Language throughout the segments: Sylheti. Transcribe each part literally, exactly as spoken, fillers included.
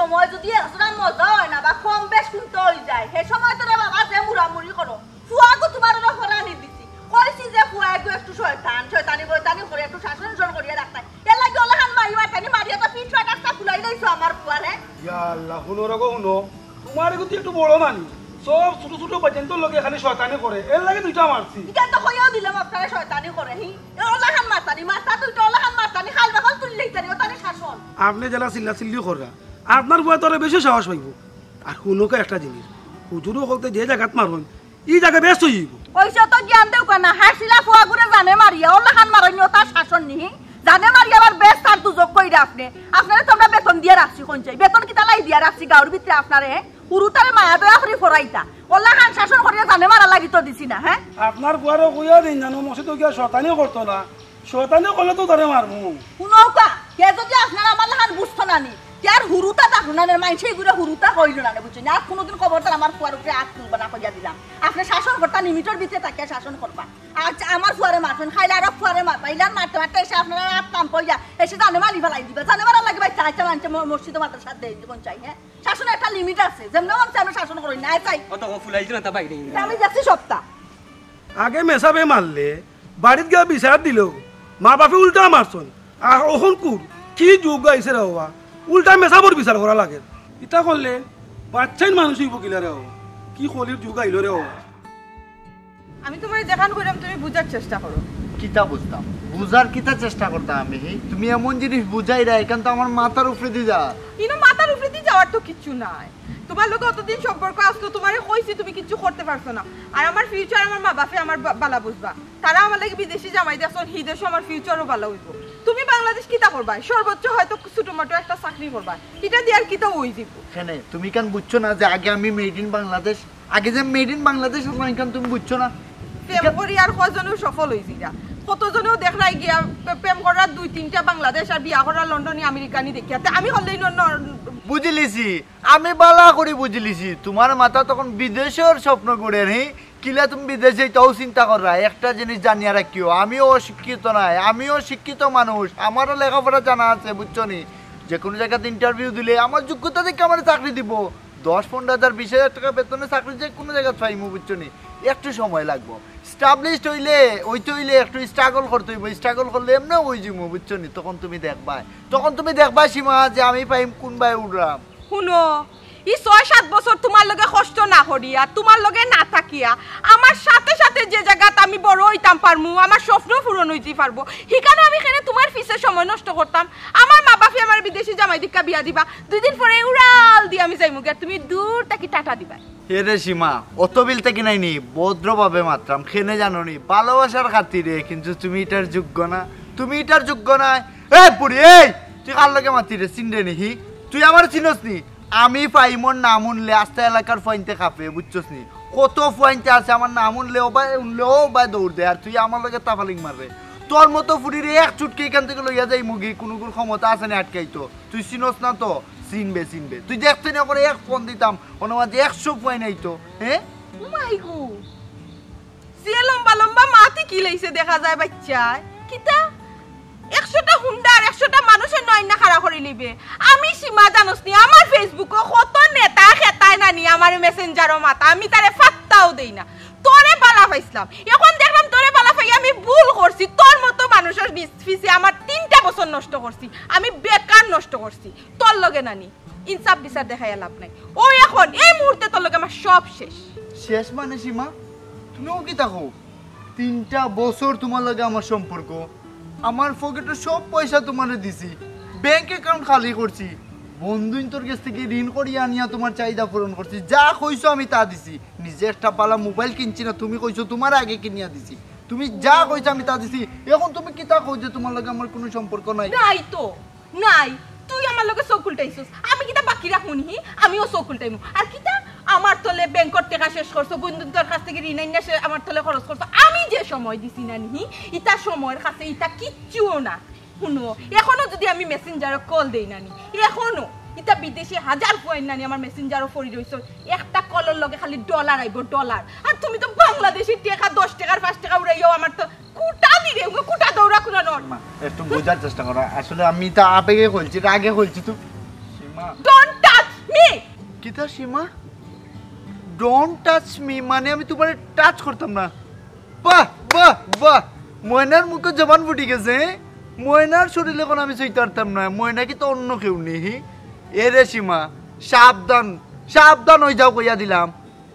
সময় যদি একজনের মজা হয় না বা কম বেশ কুন্তা হয়ে যায়, সে সময় তোরা বাবা যে মুড়ামুড়ি করো, ফুয়াগু তোমার ওরা ফরানি দিছি। কইছি যে ফুয়াগু একটু শয়তান, শয়তানি বয়তানি করে, একটু শাসন শাসন করিয়া রাখতাই। এর লাগি ওলাখান মারিবার তানি মারিয়া তো ফিট ফাট একটা ফুলাই দিছো আমার ফুয়ারে। ইয়া আল্লাহ, হুনো রে গো, হুনো। তোমার এগুতি একটু বড় নানি, সব ছোট ছোট বাচ্চাইন্তর লগে খালি শয়তানি করে, এর লাগি দুইটা মারছি। ইটা তো কইয়াও দিলাম আপনারা শয়তানি করে, হি? এ ওলাখান মারতানি, মারতা তো ইটা ওলাখান মারতানি, খাল বাখাল তুললেই তানি, ও তানি শাসন। আপনি যেলা চিল্লা চিল্লি কররা, আপনার ফুয়া তো আরো বেশি সাহস পাইবো। আর হুনকা একটা জিনিস, হুজুরও হকলতে যে জাগাত মারইন, ই জাগা বেশ হইব। ওই সে তো জ্ঞান দেউকা না, হাসিলা ফুয়াগুরে জানে মারিয়া, ওলাখান মারইন, ও তার শাসন নিহি। জানে মারিয়া আবার বেশ তার দুজক কইরা আপনি। আপনারে তো আমরা বেতন দিয়া রাখছি, কোন চাই? বেতন কিতা লাই দিয়া রাখছি গাঁওর ভিতরে আপনারে, হে? হুরুতারে মায়া দয়া করি ফরাইতা। ওলাখান শাসন করিয়া জানে মারা লাগি তো দিছি না, হ্যাঁ? আপনার ফুয়ারে কইয়া দিন জানো, মসজিদে গিয়া শয়তানি করতো না। শয়তানি করলে তো তারে মারমু। হুনউকা, কে যদি আপনার আমার লাখান বুঝতো না নি, কে আর হুরুতা থাকলো না নে, মাইনষে ইগুরে হুরুতা কইলো না নে, বুঝছো নি? আর কোনোদিন খবরদার আমার ফুয়ার উপরে আত তুলবা না কইয়া দিলাম। আপনি শাসন করতা, লিমিটর ভিতরে থাকিয়া শাসন করবা। আজ আমার ফুয়ারে মারছেন, খাইলে আরো ফুয়ারে মারবা। ইলান মারতে মারতে এসে আপনারা আত তাম পইয়া এসে জানে মারি ফেলাই দিবা। জানে মারার লাগি ভাই চাই চালানছে মসজিদে মাদ্রাসা দেয় জীবন চাই, হ্যাঁ? শাসন একটা লিমিট আছে, যেমন মন চায় আমরা শাসন করি না, চাই। অত ফুলাইছে না, তা বাইরে। আমি যাচ্ছি সপ্তাহ। আগে মেসাবে মারলে, বাড়িত গিয়া বিচার দিলেও, মা বাপে উল্টা মারছন। আর অখন কুর, কি যুগ আইছে রে বাবা, উল্টা মেসাবর বিচার করা লাগে। ইতা করলে বাচ্চাইন মানুষ হইব কিলা রে বাবা, কি কলির যুগ আইলো রে বাবা। আমি তোমারে যেখান কইরাম, তুমি বুঝার চেষ্টা করো। কিতা বুঝতাম? বুঝার কিতা চেষ্টা করতাম আমি? হি, তুমি এমন জিনিস বুঝাইরা, এখান তো আমার মাথার উপরে দি যা। ইনো মাথার উপরে দি যাওয়ার তো কিচ্ছু নাই। তোমার লগে অতদিন সম্পর্ক আসলো, তোমারে কইছি তুমি কিচ্ছু করতে পারছো না। আর আমার ফিউচার আমার মা বাপে আমার বা-, বালা বুঝবা। তারা আমার লাগি বিদেশি জামাই দেখছন, হি দেশও আমার ফিউচারও বালা হইব। তুমি বাংলাদেশ কিতা করবা? সর্বোচ্চ হয়তো ছোট মোটো একটা চাকরি করবা, ইটা দিয়ে আর কিতা হই দিব? কেনে, তুমি কেন বুঝছো না যে আগে আমি মেড ইন বাংলাদেশ, আগে যে মেড ইন বাংলাদেশ আসলাম, এখান তুমি বুঝছো না? প্রেম করি আর কজনেও সফল হই যাইরা, কতজনেও দেখরাই গিয়া প্রে-, প্রেম করার দুই তিনটা বাংলাদেশ আর বিয়া করার লন্ডনি আমেরিকানি দেখিয়া। তে আমি হলেই ন-, ন-, বুঝিলিছি, আমি বালা করি বুঝিলিছি, তোমার মাথা তখন বিদেশর স্বপ্ন ঘুরে নি, কিলা তুমি বিদেশ যাইতাও চিন্তা কররা। একটা জিনিস জানিয়া রাখিও, আমিও অশিক্ষিত নাই, আমিও শিক্ষিত মানুষ, আমারও লেখাপড়া জানা আছে, বুঝছো নি? যে কোনো জায়গাতে ইন্টারভিউ দিলে আমার যোগ্যতা দেখে আমার চাকরি দিব। দশ পনেরো হাজার, বিশ হাজার টাকা বেতনে চাকরি যে কোনো জায়গাত পাইমু, বুঝছো নি? একটু সময় লাগবো। এস্টাবলিশড হইলে, হইতে হইলে একটু স্ট্রাগল করতে হইব। স্ট্রাগল করলে এমনিও হই যাইমু, বুঝছো নি? তখন তুমি দেখবায়, তখন তুমি দেখবায় সীমা, যে আমি পাইম কোন বায় উড়রাম। হুনো, ই ছয় সাত বছর তোমার লগে কষ্ট না করিয়া, তোমার লগে না থাকিয়া, আমার সাথে সাথে যে জাগাত আমি বড় হইতাম পারমু, আমার স্বপ্ন পূরণ হইতে পারবো, হিখানো আমি কেনে তোমার পিছে সময় নষ্ট করতাম? আমার মা বাপে আমার বিদেশি জামাই দেখিয়া বিয়া দিবা, দুই দিন পরে উড়াল দিয়া আমি যাইমু গিয়া, তুমি দূর থাকি টাটা দিবা। এ রে সীমা, অত বিল থাকি নাই নি, ভদ্রভাবে মাতরাম, কেনে জানো নি, ভালোবাসার খাতিরে, কিন্তু তুমি ইটার যোগ্য না, তুমি ইটার যোগ্য নায়। এই বুড়ি, এই, তুই কার লগে মাতিরে, চিনরে নি হি? তুই আমারে চিনস নি? আমি ফাইমর নাম হুনলে আস্তা এলাকার ফুয়াইন্তে কাঁপে, বুঝছস নি? কত ফুয়াইন্তে আছে, আমার নাম হুনলে ও বায়, হুনলে ও বায় দৌড় দেয়, আর তুই আমার লগে তাফালিং মাররে। তোর মতো ফুরিরে এক চুটকি ইখান থাকি লইয়া যাইমুগি, কুনুগুর ক্ষমতা আছে নি আটকাইতো? তুই চিনস না তো? চিনবে, চিনবে। তুই দেখতে না করে এক ফোন দিতাম, অনো মাঝে একশো ফুয়াইন আইতো, হ্যাঁ? ও মাই গো, যে লম্বা লম্বা মাত হিকিলাইছে দেখা যায় বাচ্চায়। কিতা? একশোটা হুন্ডা আর একশোটা মানুষের নয় না খাড়া করি লিবে। আমি সীমা জানোস নি, আমার Facebook-ও কত নেতা খেতায় না নি আমার মেসেঞ্জারও মাতা, আমি তারে ফাত্তাও দেই না। তোরে বালা পাইছলাম, এখন দেখলাম তোরে বালা পাই আমি ভুল করছি। তোর মতো মানুষের বিচ-, পিছে আমার তিনটা বছর নষ্ট করছি, আমি বেকার নষ্ট করছি। তোর লগে নানি ইনসাফ বিচার দেখাইয়া লাভ নাই। ও এখন এই মুহূর্তে তোর লগে আমার সব শেষ। শেষ মানে সীমা, তুমিও কি থাকো? তিনটা বছর তোমার লগে আমার সম্পর্ক, আমার পকেটর সব পয়সা তোমারে দিছি, ব্যাংক অ্যাকাউন্ট খালি করছি, বন্ধুইন্তর গেছ থাকি ঋণ করিয়া আনিয়া তোমার চাহিদা পূরণ করছি, যা কইছো আমি তা দিছি। নিজে একটা বালা মোবাইল কিনছি না, তুমি কইছো তোমার আগে কিনিয়া দিছি, তুমি যা কইছো আমি তা দিছি। এখন তুমি কিতা কও যে তোমার লগে আমার কোনো সম্পর্ক নাই? নাই তো, নাই। তুই আমার লগে চউখ উল্টাইছস, আমি কিতা বাকি রাখমু নিহি? আমিও চউখ উল্টাইমু। আর কিতা আমার তলে ব্যাংকর টেকা শেষ করছো, বন্ধুইন্তর কাছ থাকি ঋণ আনিয়া সে আমার তলে খরচ করছো, আমি যে সময় দিছি না নিহি, ইতা সময়র কাছে ইতা কিচ্ছুও না। হুনো, এখনো যদি আমি মেসেঞ্জারো কল দেই না নি, এখনো ইতা বিদেশে হাজার ফুয়াইন নানি আমার মেসেঞ্জারো পড়ি রইছইন, একটা কলর লগে খালি ডলার আইবো, ডলার। আর তুমি তো বাংলাদেশি টেকা, দশ টেকার পাঁচ টেকা উড়াইয়াও আমার তো কুটা দিরে, উগো কুটা দৌড়া কুড়ানোর। মা, একটু বোঝার চেষ্টা করো। আসলে আমি তো আবেগে কইছি, রাগে কইছি তো। সীমা। Don't touch মি কিতা সীমা? ডোন্ট টাচ মি, মানে আমি তোমারে টাচ করতাম না। বাহ বাহ বাহ, ময়নার মুখে জবান ফুটি গেছে। ময়নার শরীরে এখন আমি ছুঁইতে পারতাম না। ময়না কিতা অন্য কেউ নি? এ রে সীমা, সাবধান, সাবধান অই যাও কইয়া দিলাম।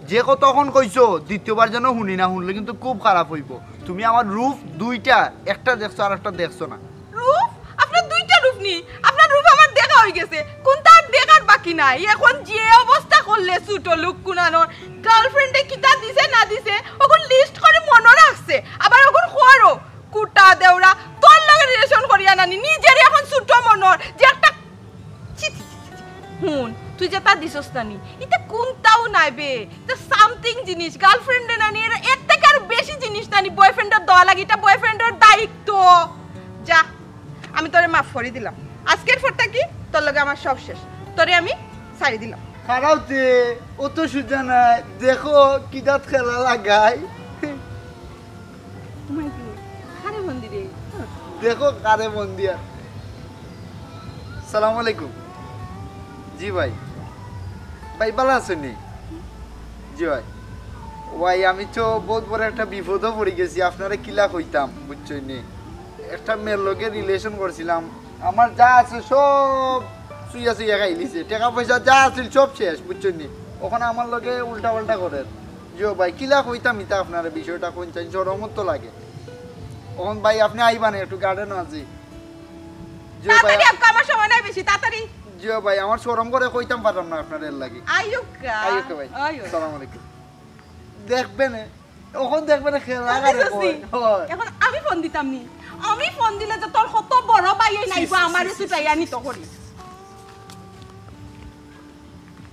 যে কথা অখন কইছো, দ্বিতীয়বার যেন হুনি না, হুনলে কিন্তু খুব খারাপ অইবো। তুমি আমার রূপ দুইটা, একটা দেখছো আর একটা দেখছো না। রূপ? আপনার দুইটা রূপ নি? আপনার রূপ আমার দেখা অই গেছে, কুনটা আর দেখার বাকি নাই। এখন যে অবস্থা করলে ছোট লোক কুনানোর, গার্লফ্রেন্ডে কিতা দিছে না দিছে, অগুন লিস্ট করি মনো রাখছে। আবার অগুন খোয়ারও কুটা দেওরা, তোর লগে রিলেশন করিয়া নানি, নিজেরই এখন ছোট মনোর যে একটা ছি, ছি, ছি, ছি, ছি। হুন, তুই যেটা দিছস না নি, ইটা কুনটাও নাই বে। ইটা সামথিং জিনিস, গার্লফ্রেন্ডে নানি, এর, এর থেকে আর বেশি জিনিস নানি, বয়ফ্রেন্ডর দেওয়া লাগে, ইটা বয়ফ্রেন্ডর দায়িত্ব। যা, আমি তোরে মাফ করি দিলাম। আজকের পর থাকি তোর লগে আমার সব শেষ, তোরে আমি ছাড়ি দিলাম। খারাপ যে, ও তো সুজা নাই, দেখো কিদাত খেলা লাগাই। তোমার কি? খারে বন্দি রে। দেখো কারে মন দিয়া। সালাম আলাইকুম। জি ভাই। ভাই, ভালা আছইন নি? জি ভাই। ভাই, আমি তো বউত বড় একটা বিপদো পড়ি গেছি, আপনারে কিলা কইতাম, বুঝছইন নি? একটা মেয়ের লগে রিলেশন করছিলাম, আমার যা আছে সব চুইয়া চুইয়া খাইলিছে, টেকা পয়সা যা আছিল সব শেষ, বুঝছইন নি? অখন আমার লগে উল্টা পাল্টা করের। জি ভাই, কিলা কইতাম ইতা আপনারে, বিষয়টা কইন চাইন, শরমও তো লাগে। অখন ভাই, আপনে আইবা নি একটু গার্ডেনো আজি? জি ভাই। তাড়াতাড়ি আউক্কা, আমার সময় নাই বেশি, তাড়াতাড়ি। জি ভাই, আমার শরম করে কইতাম পারলাম না আপনারে, এর লাগি। আউক্কা। আউক্কা ভাই। আউক্কা। সালাম আলাইকুম। দেখবেন, অখন দেখবেন খেলা কারে কয়। হয়। এখন আমি ফোন দিতাম নি? আমি ফোন দিলে যে তোর কত বড় ভাই এই নাইবা আমারে ছুটাইয়া নিত করি।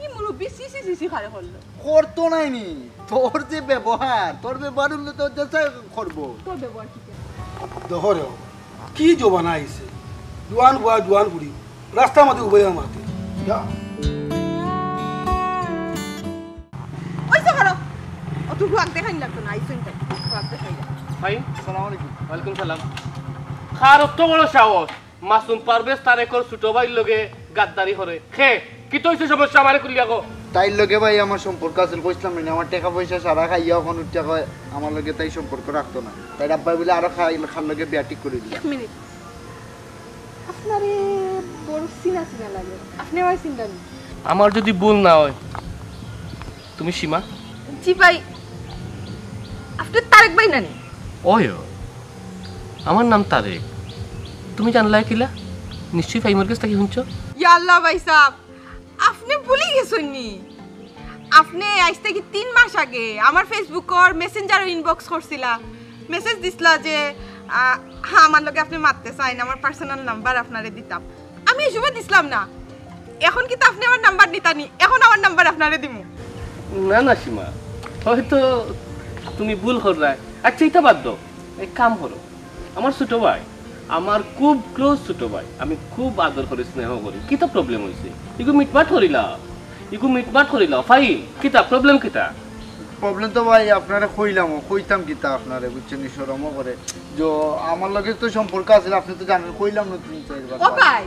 ই মুরব্বি ছি ছি ছি ছি খারে করলো। করতো নাই নি? তোর যে ব্যবহার, তোর ব্যবহার উল্লে তোর যে করবো। তোর ব্যবহার কি? দেখো রে, কি জমানা আইছে, জোয়ান বুয়া জোয়ান বুড়ি রাস্তার মাঝে উবাইয়া মাতে। যা। ওই তো করো। অত হুয়াক দেখাইন লাগতো না, আইসইন তাই। হুয়াক দেখাইন। ফাইন। সালাম আলাইকুম। ওয়ালাইকুম সালাম। কার অত বড় সাহস, মাসুম পারভেজ তারেকর ছোট ভাইর লগে গাদ্দারি করে? খে, কিতা অইছে সমস্যা, আমারে খুলিয়া কও। তাইর লগে ভাই আমার সম্পর্ক আছিল, কইছিলাম না, আমার টেকা পয়সা সারা খাইয়া অখন উঠিয়া কয় আমার লগে তাই সম্পর্ক রাখতো না। তাইর আব্বায় বুলে আরো খাই, খার লগে বিয়া ঠিক করি দিল। এক মিনিট, আপনারে বড় চিনা চিনা লাগে, আপনে আমারে চিনলেন? আমার যদি ভুল না হয়, তুমি সীমা? জি ভাই, আপনে তারেক ভাই নানি? ওয়, আমার নাম তারেক। তুমি জানলায় কিলা? নিশ্চয়ই ফাইমর গেছ থাকি হুনছো। ইয়া আল্লাহ ভাই সাহেব, আপনে ভুলি গেছইন নি? আপনে আইজ থাকি তিন মাস আগে আমার Facebook-অর মেসেঞ্জারো ইনবক্স করছিলা, মেসেজ দিছলা যে, আহ, হ্যাঁ, আমার লগে আপনে মাততে চাইন, আমার পার্সোনাল নাম্বার আপনারে দিতাম। আমি এই সময় দিছলাম না। এখন কিতা আপনে আমার নাম্বার নিতা নি? এখন আমার নাম্বার আপনারে দিমু। না না সীমা, হয়তো তুমি ভুল কররায়। আচ্ছা, ইতা বাদ দেও, এক কাম করো, আমার ছোট ভাই, আমার খুব ক্লোজ ছোট ভাই, আমি খুব আদর করি, স্নেহ করি। কিতা প্রবলেম অইছে? ইগু মিটমাট করিলা, ইগু মিটমাট করিলা। ফাইন, কিতা প্রবলেম কিতা? প্রবলেম তো ভাই আপনারে কইলাম, কইতাম কিতা আপনারে, বুঝছইন নি, শরমও করে। যে আমার লগে তো সম্পর্ক আছিল, আপনে তো জানইন, কইলাম না তিন চাইরবার। ও ভাই,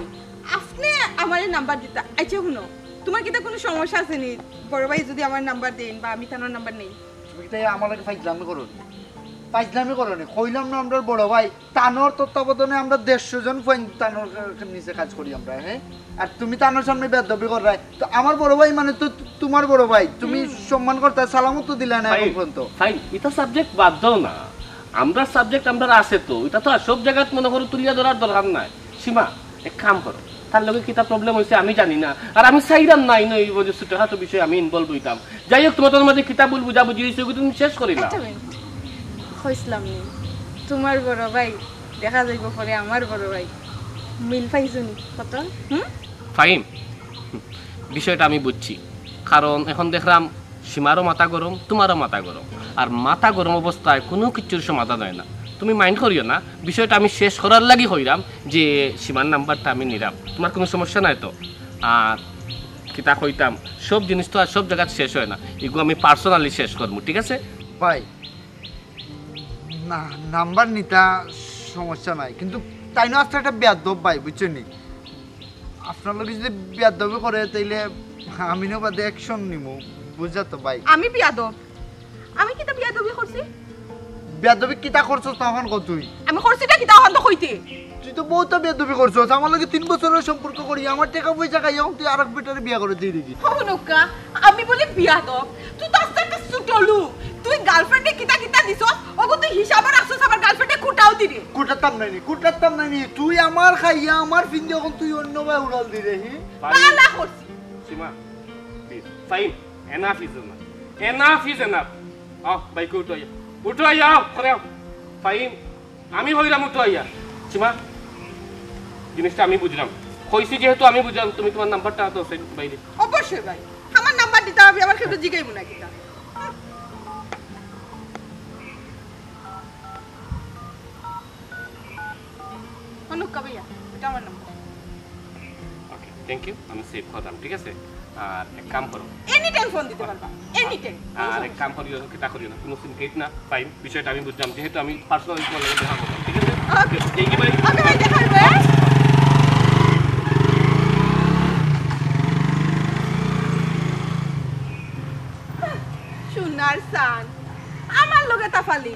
আপনে আমারে নাম্বার দিতা। আচ্ছা হুনো, তোমার কিতা কুনু সমস্যা আছে নি? বড় ভাই যদি আমার নাম্বার দেইন বা আমি তানর নাম্বার নেই। তুমি কিতা আমার লগে ফাইজলামি করো নি? ফাইজলামি করো নি? কইলাম না, আমরার বড় ভাই, তানর তত্ত্বাবধানে আমরা দেড়শো জন ফুয়াইন তানর নিচে কাজ করি আমরা, হ্যাঁ? আর তুমি তানর সামনে বেয়াদবি কররায়। তো আমার বড় ভাই মানে তো তোমার বড় ভাই, তুমি সম্মান করতায়, সালামও তো দিলায় না এখন পর্যন্ত। ফাইন, ইতা সাবজেক্ট বাদ দেও না। আমরার সাবজেক্ট আমরার আছে তো, ইতা তো আর সব জাগাত মনে করো তুলিয়া ধরার দরকার নাই। সীমা, এক কাম করো, তার লগে কিতা প্রবলেম অইছে আমি জানি না, আর আমি চাইরাম না ইনো এই যে ছোটখাটো বিষয়ে আমি ইনভলভ অইতাম। যাই হোক, তোমার মাঝে কিতা ভুল বুঝাবুঝি অইছে, ওগুলো তুমি শেষ করিলাও। একটা মিনিট, কইছিলাম নি, তোমার বড় ভাই দেখা যাইব পরে আমার বড় ভাই। মিল পাইছো নি কত? হুম? ফাহিম, বিষয়টা আমি বুঝছি, কারণ এখন দেখলাম সীমারও মাথা গরম, তোমারও মাথা গরম, আর মাথা গরম অবস্থায় কোনো কিছুর সমাধান হয় না। তুমি মাইন্ড করিও না, বিষয়টা আমি শেষ করার লাগি কইরাম যে সীমার নাম্বারটা আমি নিলাম, তোমার কোনো সমস্যা নাই তো? আর কিতা কইতাম, সব জিনিস তো আর সব জায়গাত শেষ হয় না, এগু আমি পার্সোনালি শেষ করবো, ঠিক আছে? ভাই, না, নাম্বার নিতা সমস্যা নাই, কিন্তু তাইনও আস্তা একটা বেয়াদব ভাই, বুঝছইন নি? আপনার লগে যদি বেয়াদবি করে, তাইলে আমি না বাদে অ্যাকশন নিমু, বুঝা তো ভাই। আমি বিয়াদব? আমি কিতা বিয়াদবি করছি? বেয়াদবি কিতা করছস তখন ক তুই? আমি করছি না কিতা অখন তো কইতে। তুই তো বহুত বেয়াদবি করছস। আমার লগে তিন বছরের সম্পর্ক করি, আমার টেকা পয়সা খাইয়া তুই আরেক বেটারে বিয়া করে দিয়ে দিবি। হুনুক্কা, আমি বলি বিয়াদব, তুই তো আস্তে একটা ছোট লোক। তুই গার্লফ্রেন্ডে কিতা কিতা দিছস, ওগু তুই হিসাবে রাখছস, আমার গার্লফ্রেন্ডে কুটাও দিরে। কুটাতাম নাইনি, কুটাতাম নাইনি। তুই আমার খাইয়া আমার ফিন্দে, এখন তুই অন্য ভাই উড়াল দিরে, হি? বালা করছি। Seema, please. Fahim, enough is enough. Enough is enough. আও, বাইকে উঠো আইয়া। উঠো আইয়া, আও, করে আও। ফাহিম, আমি হইলাম উঠো আইয়া। সীমা, জিনিসটা আমি বুঝলাম। কইছি যেহেতু আমি বুঝলাম, তুমি তোমার নাম্বারটা তো সেট বাইরে। অবশ্যই ভাই, আমার নাম্বার দিতে হবে, আমার কেউ জিগাইব না কিতা। হুনুক্কা ভাইয়া, এটা আমার নাম্বার। ওকে, থ্যাংক ইউ। আমি সেভ করলাম, ঠিক আছে? আর এক কাম করো। এনি টাইম ফোন দিতে পারবা, এনি টাইম। আর এক কাম করিও, কিতা করিও না, কোনো সিন কেট না, ফাহিম। বিষয়টা আমি বুঝলাম, যেহেতু আমি পার্সোনালি তোমার লগে দেখা করলাম, ঠিক আছে? ওকে। থ্যাংক ইউ ভাই। ওকে ভাই, দেখা হবে। সোনার সান, আমার লগে তাফালি,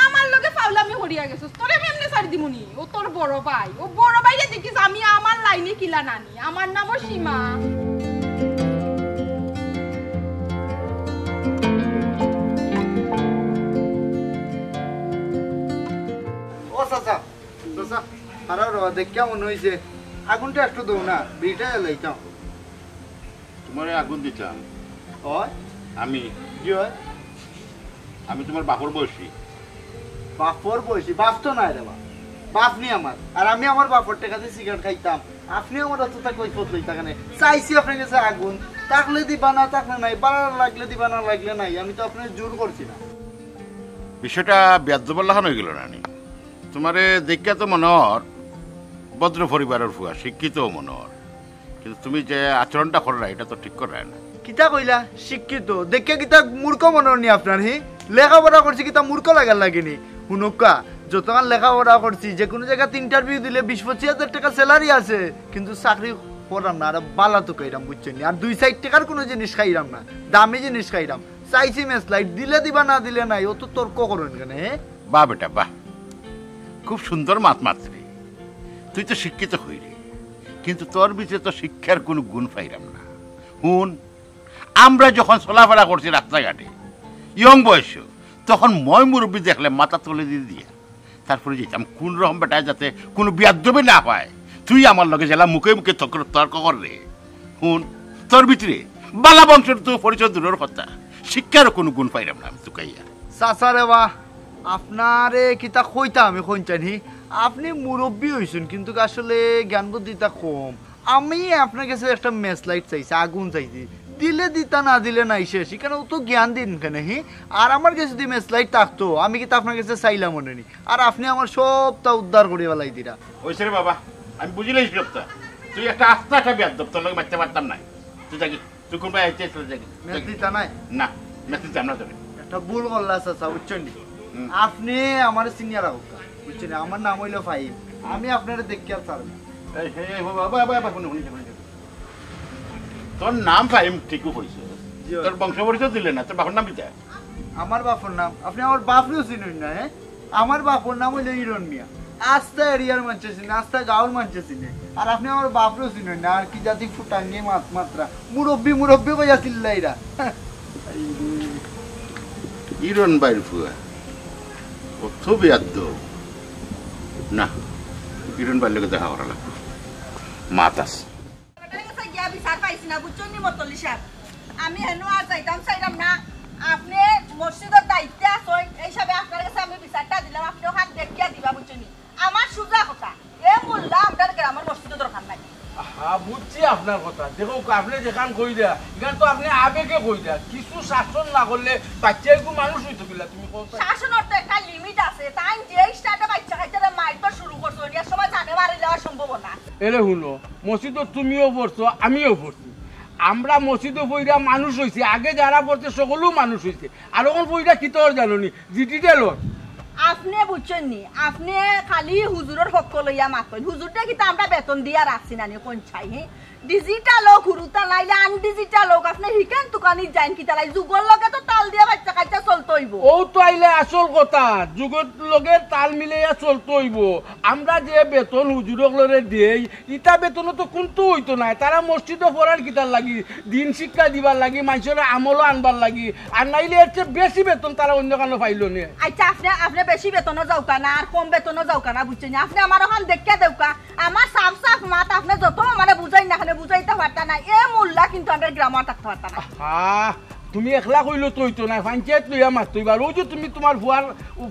আমার লগে ফাউলামি করিয়া গেছস, তোরে আমি এমনি ছাড়ি দিমুনি। ও তোর বড় ভাই, ও বড় ভাইরে দেখিস, আমি আমার লাইনে কিলা নানি, আমার নামও সীমা। ও চাচা, চাচা, খারাপ রে, দেখিয়া মনে হইছে আগুনটা একটু দেও না, বিড়িটা জ্বালাইতাম। তোমারে আগুন দিতাম ওই, আমি? জি ওই। আমি তোমার বাপর বয়সী। বাপর বয়সী? বাপ তো নাই রে বাপ, বাপ নি আমার। আর আমি আমার বাপর টেকাতে সিগারেট খাইতাম, আপনি আমার অতটা কৈফত লইতা কেনে? চাইছি আপনার কাছে আগুন, থাকলে দিবা, না থাকলে নাই, বালা লাগলে দিবা, না লাগলে নাই, আমি তো আপনার জোর করছি না। বিষয়টা বেয়াদ্দবর লাখান হয়ে গেল না নি? তোমারে দেখিয়া তো মনে হর ভদ্র পরিবারের ফুয়া, শিক্ষিত মনে হর, কিন্তু তুমি যে আচরণটা কররা, এটা তো ঠিক কররা না। কিতা কইলা? শিক্ষিত দেখিয়া কিতা মূর্খ মনে হর নি আপনার? হি, লেখাপড়া করছি কিতা মূর্খ লাগার লাগেনি? হুনুক্কা, যতক্ষণ লেখাপড়া করছি, যে কোনো জায়গাত ইন্টারভিউ দিলে বিশ পঁচিশ হাজার টাকা স্যালারি আছে, কিন্তু চাকরি করাম না, আর বালা তো খাইরাম, বুঝছেন নি? আর দুই চাইর টাকার কোনো জিনিস খাইরাম না, দামি জিনিস খাইরাম। চাইছি মেসলাইট, দিলে দিবা, না দিলে নাই, অত তর্ক করইন কেনে, হে? বাহ বেটা, বাহ, খুব সুন্দর মাত মাতরে। তুই তো শিক্ষিত হইরে, কিন্তু তোর ভিতরে তো শিক্ষার কোনো গুণ পাইরাম না। হুন, আমরা যখন চলাফেরা করছি রাস্তাঘাটে, ইয়ং বয়স, তখন ময় মুরব্বী দেখলে মাথা তুলে দিয়ে দিয়া তারপরে যেতাম, কোন রকম বেটায় যাতে কোনো বিয়াদ্দবি না পায়। তুই আমার লগে জেলা মুখে মুখে তর্ক, তর্ক কররে। হুন, তোর ভিতরে বালা বংশর তো পরিচয় দূরের কথা, শিক্ষারও কোনো গুণ পাইরাম না আমি তুকাইয়া। চাচা রে বা, আপনারে কিতা কইতা আমি কইন চাইনি, আপনি মুরব্বী হইছেন, কিন্তু আসলে জ্ঞান বুদ্ধিটা কম। আমি আপনার কাছে একটা মেসলাইট চাইছি, আগুন চাইছি, দিলে দিতা, না দিলে নাই, শেষ। এখানে অত জ্ঞান দিন কেনে, হি? আর আমার কাছে যদি মেসলাইট থাকতো, আমি কিতা আপনার কাছে চাইলাম মনে নি। আর আপনি আমার সবটা উদ্ধার করে বেলাই দিরা। ওই রে বাবা, আমি বুঝিলাই সবটা। তুই একটা আস্তা একটা বেয়াদ্দব, তোর লগে মারতে পারতাম না। তুই যাগি, তুই কোন ভাই আইতে আসলে যাগি। মেস দিতা নাই? না, মেস দিতাম না তোরে। একটা ভুল করলা চাচা, বুঝছেন নি? হুম। আপনি আমার সিনিয়র হোক, বুঝছেন নি? আমার নাম হইলো ফাহিম, আমি আপনারে দেখি আর ছাড়ব না। এই, এই, এই, বাবা, বাবা, বাবা, হুনো, হুনো, হুনো, হুনো। তোর নাম ফাহিম ঠিকই কইছে। জি, অয়। তোর বংশ পরিচয় দিলে না, তোর বাপর নাম কিতা? আমার বাপর নাম, আপনি আমার বাপরেও চিনইন না, হ্যাঁ? আমার বাপর নাম হইলো ইরন মিয়া। আস্তা এরিয়ার মানষে চিনে, আস্তা গাঁওর মানষে চিনে। আর আপনি আমার বাপরেও চিনইন না, আর কি জাতি ফুটাঙ্গি মাত মাত্রা। মুরব্বি, মুরব্বি কইয়া চিল্লাইরা। ইরন ভাইর ফুয়া, অত বেয়াদ্দব। না, ইরন ভাইর লগে দেখা করা লাগবো। মাত আছে। আপনার কাছে গিয়া বিচার পাইছি না, বুঝছেন নি মতলি সাহেব? আমি হেন আর যাইতাম চাইলাম না। আপনি মসজিদর দায়িত্বে আছেন, এই হিসাবে আপনার কাছে আমি বিচারটা দিলাম, আপনি ওখান দেখিয়া দিবা, বুঝছেন নি? আমার সুজা কথা, এ মোল্লা আপনার গ্রামের মসজিদও দরকার নাই। হ্যাঁ, বুঝছি আপনার কথা। দেখো, আপনি যেখান কইরা, এখান তো আপনি আবেগে কইরা। কিছু শাসন না করলে বাচ্চা একটু মানুষ হইতো কিলা, তুমি কও তো। শাসনের তো একটা লিমিট আছে, তাই যে স্টার্টে বাচ্চা খাইতে মাইর তো শুরু করছো, এর সময় জানে মারি দেওয়া সম্ভব না। এরে হুনো, মসজিদও তুমিও পড়ছো, আমিও পড়ছি। আমরা মসজিদও পইরা মানুষ হইছি, আগে যারা পড়ছে সকলেও মানুষ হইছে। আর ওখান পইরা কি তোর জানো নি, জি ডিটেল ওর। আপনি বুঝছেন নি, আপনি খালি হুজুরের পক্ষ লইয়া মাতইন। হুজুরটা কিন্তু আমরা বেতন দিয়া রাখছি না নি, কোন চাই, হ্যাঁ? ডিজিটাল অউক হুরুতা, নাইলে আনডিজিটাল অউক, আপনে হিখান তুকানিত যাইন কিতার লাগি? যুগর লগে তো তাল দিয়া বাইচ্চা কাইচ্চা চলতে অইবো। অউ তো আইলে আসল কথা, যুগর লগে তাল মিলাইয়া চলতে অইবো। আমরা যে বেতন হুজুর অকলরে দেই, ইতা বেতনো তো কুন্তা অইতো নায়। তারা মসজিদো পড়ার কিতার লাগি, দিন শিক্ষা দিবার লাগি, মানষরে আমলো আনবার লাগি, আর নাইলে এর চেয়ে বেশি বেতন তারা অইন্য কানো পাইলো নে। আইচ্ছা, আপনে, আপনে বেশি বেতনো যাউক্কা না, আর কম বেতনো যাউক্কা না, বুঝছইন নি? আপনে আমার অখান দেখিয়া দেউক্কা, আমার সাফ সাফ মাত, আপনে যত আমারে বুঝাইন না কেনে বুঝাইতা পারতা না, এ মোল্লা কিন্তু আমরার গ্রামো আর থাকতা পারতা না। আহা, তুমি একলা কইলে তো অইতো নায়, পঞ্চায়েত লইয়া মাততে অইবো। আর অউ যে তুমি তুমার ফুয়ার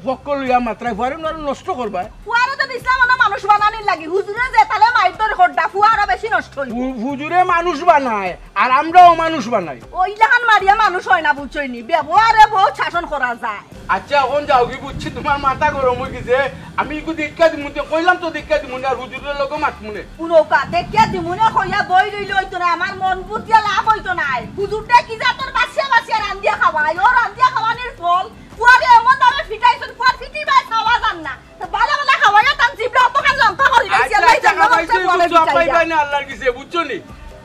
পক্ষ লইয়া মাতরায়, ফুয়ারে নু আরো নষ্ট করবায়। ফুয়ারে তো দিছলাম অনো মানুষ বানানির লাগি, হুজুরে যে তালে মাইর ধরে খোদ্দা, ফুয়া আরো বেশি নষ্ট অইবো। হু-, হুজুরে মানুষ বানায়, আর আমরাও মানুষ বানাই। অউ ইলাখান মারিয়া মানুষ অয় না, বুঝছইন নি? ব্যবহারে বউত শাসন করা যায়। আইচ্ছা, অখন যাওগি, বুঝছি, তুমার মাথা গরম অইগেছে। আমি ইগু দেখিয়া দিমু নে, কইলাম তো দেখিয়া দিমু নে, আর হুজুরর লগে মাতমু নে। হুনউক্কা, দেখিয়া দিমু নে কইয়া বই রইলে অইতো নায়, আমার মন বুঝিয়া লাভ অইতো নায়। হুজুরটা কি জাতর বাছিয়া বাছিয়া রান্দিয়া খাওয়ায়, অউ রান্দিয়া খাওয়ানির ফল, ফুয়ারে এমন ভাবে ফিটাইছইন, ফুয়ার ফিটিবায় খাওয়া যার না। তো বালা বালা খাওয়াইয়া তান জিবরা অতখান লম্বা করি দিছি, আইচ্ছা, আল্লাহ আইচ্ছা, জানে খাওয়াইছো, অতখান বুঝছো, বানাই আপাই দিতা। পাই না আল্লাহর গেছে, বুঝছো নি?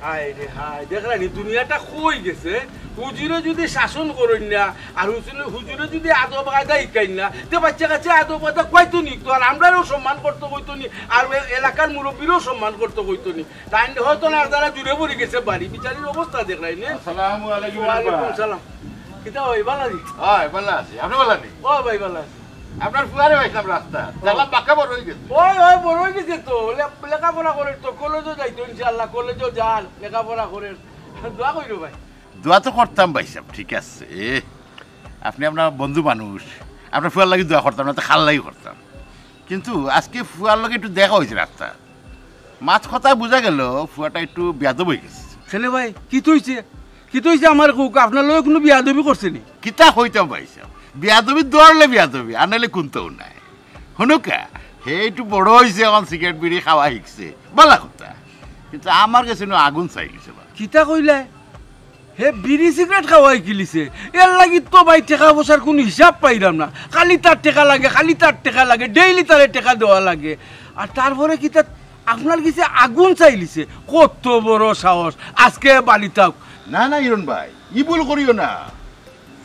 হায় রে হায়, দেখরা নি, দুনিয়াটা কই গেছে? হুজুরে যুদি শাসন করইন না, আর হুজুরে, হুজুরে যুদি আদব কায়দা হিকাইন না, তে বাইচ্চা কাইচ্চায় আদব কায়দা কইতো নি, তো আর আমরারেও সম্মান করতে কইতো নি, আর এ-, এলাকার মুরব্বিরেও সম্মান করতে কইতো নি। তাইন হয়তো না, তারা জুরে পড়ি গেছে বাড়ি, বিচারির অবস্থা দেখরায় নি। আসসালামু আলাইকুম। ওয়ালাইকুম সালাম। কিতা ভাই, বালা নি? অয়, বালা আছি। আপনে বালা নি? ও ভাই, বালা আছি। আপনার ফুয়ারে পাইছিলাম রাস্তা, দেখলাম বাক্কা বড় অইগেছে। অয়, অয়, বড় অইগেছে তো। লে-, লেখাপড়া করের তো, কলেজো যাইতো ইনশাআল্লাহ, কলেজো যার, লেখাপড়া করের। দোয়া করিও ভাই। দোয়া তো করতাম ভাইসাব, ঠিক আছে। আপনে আপনার বন্ধু মানুষ, আপনার ফুয়ার লাগি দোয়া করতাম না, তো কার লাগি করতাম। কিন্তু আজকে ফুয়ার লগে একটু দেখা অইছে রাস্তাত। মাত কথায় বুঝা গেল ফুয়াটা একটু বেয়াদব অইগেছে। কেনে ভাই, কিতা অইছে? কিতা অইছে আমারে কউক্কা, আপনার লগে কুনু বেয়াদবি করছে নি? কিতা কইতাম ভাইসাব, বেয়াদবি ধরলে বেয়াদবি, আর নাইলে কুন্তাউ নায়। হুনউক্কা, হে একটু বড় অইছে, অখন সিগারেট বিড়ি খাওয়া হিকছে, বালা কথা। কিন্তু আমার গেছে নু আগুন চাইলিছে বা। কিতা কইলায়? হে বিড়ি সিগারেট খাওয়া হিকিলিছে, এরলাগি তো ভাই টেকা পয়সার কুনু হিসাব পাইরাম না। খালি তার টেকা লাগে, খালি তার টেকা লাগে, ডেইলি তারে টেকা দেওয়া লাগে। আর তারপরে কিতা আপনার গেছে আগুন চাইলিছে? কত বড় সাহস! আজকে বাড়িত আউক। না, না, ইরন ভাই, ই ভুল করিও না।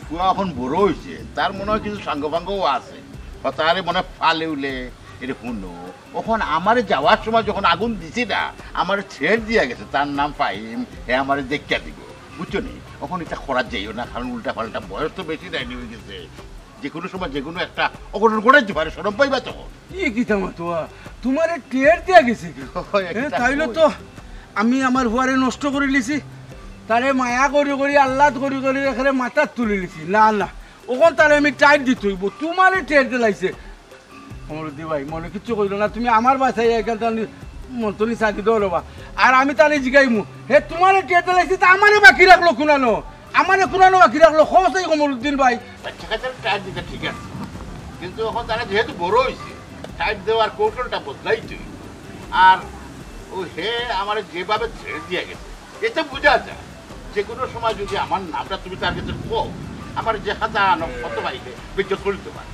ফুয়া অখন বড় অইছে, তার মনে অয় কিছু সাঙ্গ পাঙ্গও আছে। হতারে মনে অয় ফালে উলে, এরে হুনো। অখন আমারে যাওয়ার সময় যখন আগুন দিছে না, আমারে threat দিয়া গেছে, তার নাম ফাহিম, হে আমারে দেখিয়া দিবো। বুঝছো নি? অখন ইতা করা যাইও না, কারণ উল্টা পাল্টা বয়স তো বেশি নায়নি অইগেছে। যেকুনু সময় যেকুনু একটা অঘটন ঘটাইতে পারে, শরম পাইবা তখন। ই কিতা মাতোয়া? তুমারে threat দিয়া গেছে কে? অয়, এ, কিতা তাইলে কই? তো আমি আমার ফুয়ারে নষ্ট করিলিছি। তারে মায়া করি করি, আহ্লাদ করি করি একেরে মাথাত তুলিলিছি। না, না, অখন তারে আমি tight দিতে অইবো। তুমারে threat দিলাইছে। কমরুদ্দিন ভাই, মনে কিচ্ছু কইরো না, তুমি আমার বাসায় এখান থাকি মন তো নিচা দি দেও রে বা। আর আমি তারে জিগাইমু, হে তুমারে threat দিলাইছে, তা আমারে বাকি রাখলো কুনানো? আমারে কুনানো বাকি রাখলো? কও চাই কমরুদ্দিন ভাই। বাচ্চা কাচ্চারে threat দিতা ঠিক আছে, কিন্তু অখন তারা যেহেতু বড় অইছে, threat দেওয়ার কৌশলটা বদলাইতে অইবো। আর অউ হে আমারে যেভাবে threat দিয়া গেছে, এতে বুঝা যায়, যেকুনু সময় যুদি আমার নামটা তুমি তার গেছে কও, আমার যে কথা আনো কত বাইরে বেজ্জত করি দিতো পারে।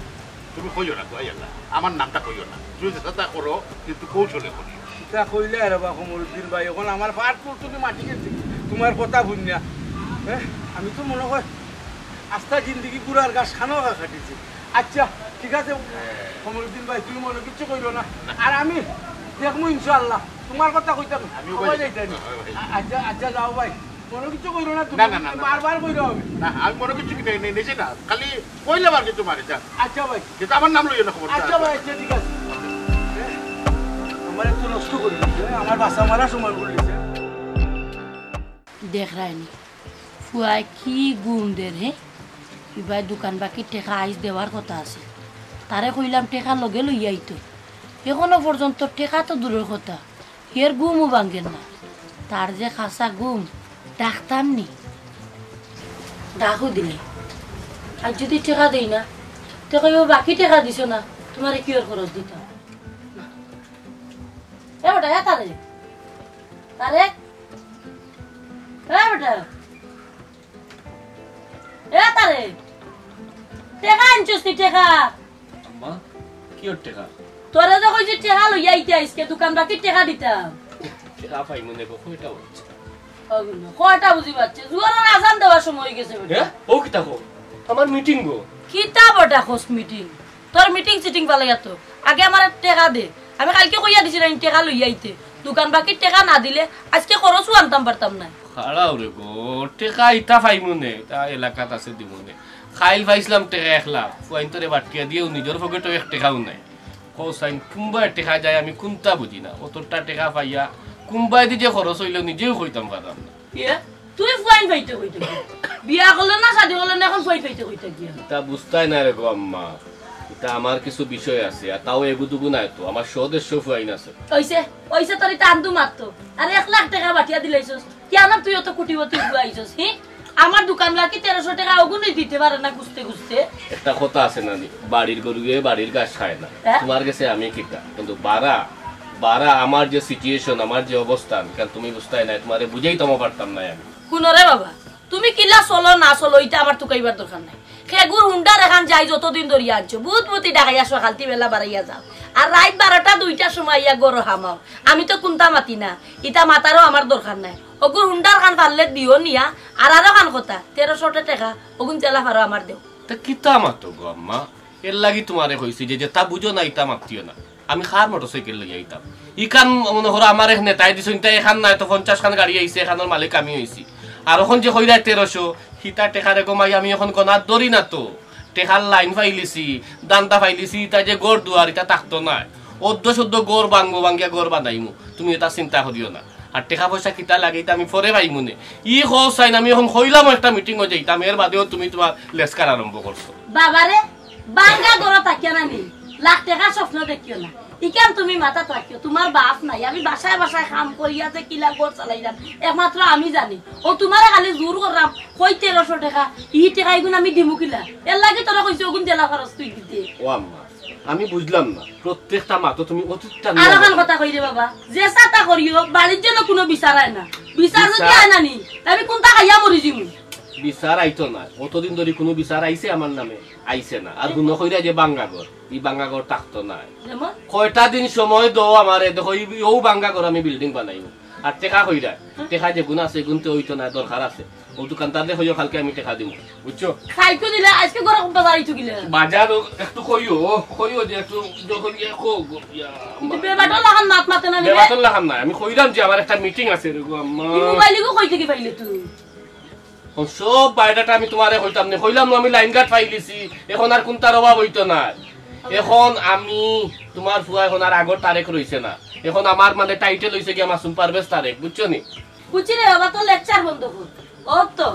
তুমি কইও না, দোহাই আল্লাহ, আমার নামটা কইও না। তুমি যেতা করো, কিন্তু কৌশলে করিও। ইতা কইলে রে বা কমরুদ্দিন ভাই, অখন আমার পার তুলতুলি মাটি গেছে, তুমার কথা হুনিয়া। হ্যাঁ, আমি তো মনে অয় আস্তা জিন্দেগি ঘুড়ার ঘাস খানো কাটিছি। আইচ্ছা, ঠিক আছে, কমরুদ্দিন ভাই, তুমি মনো কিচ্ছু কইরো না। আর আমি দেখমু ইনশাআল্লাহ, তুমার কথা কইতাম। আমিও কই ভাই। যাইতাম। আইচ্ছা, আইচ্ছা, যাও ভাই, মনো কিচ্ছু কইরো না তুমি। না, না, না, না। বারবার কইরো আমি। না, আমি মনো কিচ্ছু কি নেই, নেই, নেই, না। খালি কইলাম আর কি তুমারে, যা। আইচ্ছা ভাই। কিন্তু আমার নাম লইও না, খবর। আইচ্ছা ভাই, আইচ্ছা, ঠিক আছে। আমার একটু নষ্ট করি দিছে, আমার বাসা মারা সময় করে দিছে। দেখরায়নি, ফুয়ায় কি ঘুম দের, হে? ইবায় দোকান বাকির টেকা আইজ দেওয়ার কথা আছে। তারে কইলাম টেকা লগে লইয়া আইতো। অখনো পর্যন্ত টেকা তো দূরর কথা, এর ঘুমও ভাঙ্গের না। তার যে খাসা ঘুম, ডাকতাম নি। ডাকও দিলে। আর যুদি টেকা দেই না, তে কইবো বাকি টেকা দিছো না, তুমারে কিওর খরচ দিতাম। এ বেটা, এ তারে। তারে। এ বেটা। এ তারে, টেকা আনছস নি টেকা? আম্মা, কিওর টেকা? তোরে তো কইছি টেকা লইয়া আইতে আইজকে, দোকান বাকির টেকা দিতাম। টেকা পাইমু নে গো, কয়টা বাজছে? কয়টা বুঝি বাজছে? জুয়ারের আজান দেওয়ার সময় অই গেছে বেটা। হ্যাঁ? ও কিতা কও? আমার মিটিং গো। কিতা বেটা কস মিটিং? তোর মিটিং সিটিং ফালাইয়া তো। আগে আমারে টেকা দে। আমি কাইলকে কইয়া দিছি না, টেকা লইয়া আইতে। দোকান বাকির টেকা না দিলে আইজকে খরচও আনতাম পারতাম নায়। খাড়াও রে গো, টেকা ইতা পাইমু নে, তা এলাকাত আছে দিমু নে। কাইল পাইছলাম টেকা এক লাখ, ফুয়াইন্তরে বাটকিয়া দিয়াও নিজর পকেটো এক টেকাও নাই। কও চাইন, কুনবায় টেকা যায় আমি কুনতা বুঝি না। অতটা টেকা পাইয়া কুনবায়দি যে খরচ অইলো নিজেও কইতাম পারলাম না। ইয়ে, তুই ফুয়াইন পাইতে কইতে কি? বিয়া করলে না, শাদি করলে না, এখন ফুয়াইন পাইতে কইতে কি? ইতা বুঝতায় না রে গো আম্মা, ইতা আমার কিছু বিষয় আছে, আর তাও এগুদুগু নায় তো, আমার সদস্য ফুয়াইন আছে। অইছে, অইছে, তোর ইতা আন্দু মারতো। আর এক লাখ টেকা বাটিয়া দিলাইছস, কিয়ানোর তুই অত কোটিপতি ফুয়াইছস, হি? আমার দোকান বাকি তেরোশো টেকা ওগুনই দিতে পারে না খুঁজতে খুঁজতে। একটা কথা আছে না নি, বাড়ির গরুয়ে বাড়ির ঘাস খায় না। হ্যাঁ? তোমার গেছে আমি কিতা, কিন্তু বারা, বারা আমার যে সিচুয়েশন, আমার যে অবস্থান, কারণ তুমি বুঝতায় না, তোমারে বুঝাইতামও পারতাম না আমি। হুনো রে বাবা, তুমি কিলা চলো না চলো, ইটা আমার তুকাইবার দরকার নাই। খেগুর হুন্ডার এখান যাই যতদিন ধরিয়া আনছো, বুত বুতি ডাকাইয়া সকালতি বেলা বাড়াইয়া যাও, আর রাইত বারোটা দুইটার সময় আইয়া গরো হামাও। আমি তো কুন্তা মাতি না, ইটা মাতারও আমার দরকার নাই। অগুর হুন্ডার খান পারলে দিও নিয়া, আর আরো খান কথা, তেরোশো টেকা, অগুন জেলা ফারো আমার দেও। তা কিতা মাতো গো আম্মা? এর লাগি তোমারে কইছি যে যেটা বুঝো না, ইটা মাতিও না। আমি কার মোটরসাইকেল লইয়া আইতাম? ইখান মনে করো আমার এক নেতায় দিছইন, তাই এখান নায় তো পঞ্চাশ খান গাড়ি আইছে, এখানোর মালিক আমি অইছি। আর অখন যে কইরায় তেরোশো, হিতা টেকারে গমাই আমি অখন গনাত ধরি না তো। টেকার লাইন পাইলিছি, দান্দা পাইলিছি, ইতা যে ঘর দুয়ার, ইতা থাকতো নায়। অদ্য সদ্য ঘর ভাঙবো, ভাঙিয়া ঘর বানাইমু, তুমি ইতা চিন্তা করিও না। আর টেকা পয়সা কিতা লাগে, ইতা আমি পরে পাইমু নে। ই খরচ চাইন, আমি অখন কইলাম একটা মিটিংও যাইতাম, এর বাদেও তুমি তোমার লেসকার আরম্ভ করছো। বাবারে, ভাঙ্গা ঘরো থাকিও না নি, লাখ টেকার স্বপ্ন দেখিও না। ইখান তুমি মাথাত রাখিও, তোমার বাপ নাই, আমি বাসায় বাসায় কাম করিয়া যে কিলা ঘর চালাইলাম, একমাত্র আমি জানি। ও তোমারে খালি জোর করলাম, কই তেরোশো টেকা, ই টেকা ইগুন আমি দিমু কিলা? এর লাগি তোরা কইছি ওগুন জেলা খরচ তুই দিতে। ও আম্মা, আমি বুঝলাম না, প্রত্যেকটা মাতো তুমি অতীতটা নিয়ে আর আমার কথা কই রে বাবা, যে সাতা করিও, বাড়ির জন্য কোনো বিচার আয় না। বিচার যদি বিচার আয় না নি, তা আমি কুন্তা খাইয়া মরি যিমু। বিচার আইতো না, অতদিন ধরি কোনো বিচার আইছে আমার নামে? আইছে না। আর হুনো কইরা যে ভাঙ্গা ঘর, ই ভাঙ্গা ঘর থাকতো নায়। যেমন? কয়টা দিন সময় দেও আমারে, দেখো, ই, ও ভাঙ্গা ঘর আমি বিল্ডিং বানাইমু। আর টেকা কইরা, টেকা যেগুন আছে, এগুনতে অইতো না, দরকার আছে। ও দোকানদাররে কইও, কালকে আমি টেকা দিমু, বুঝছো? কাইলকে দিলে, আইজকে ঘরে বাজার আইতো কিলা? বাজার ও একটু কইও, কইও যে একটু যখন ইয়া কো, ইয়া, কিন্তু বেবাটর লাখান মাত মাতে না নি রে। বেবাটর লাখান না, আমি কইলাম যে আমার একটা মিটিং আছে রে গো আম্মা। ই মোবাইল ইগু কই থাকি পাইলে তুই? অখন সব বায়োডাটা আমি তোমারে কইতাম নি, কইলাম না আমি লাইন গার্ড পাইলিছি, অখন আর কুন্তার অভাব অইতো না। অখন আমি, তোমার ফুয়া অখন আর আগর তারেক রইছে না, অখন আমার মানে টাইটেল অইছে গিয়া মাসুম পারভেজ তারেক, বুঝছো নি? বুঝছি রে বাবা, তোর লেকচার বন্ধ কর। ও তো,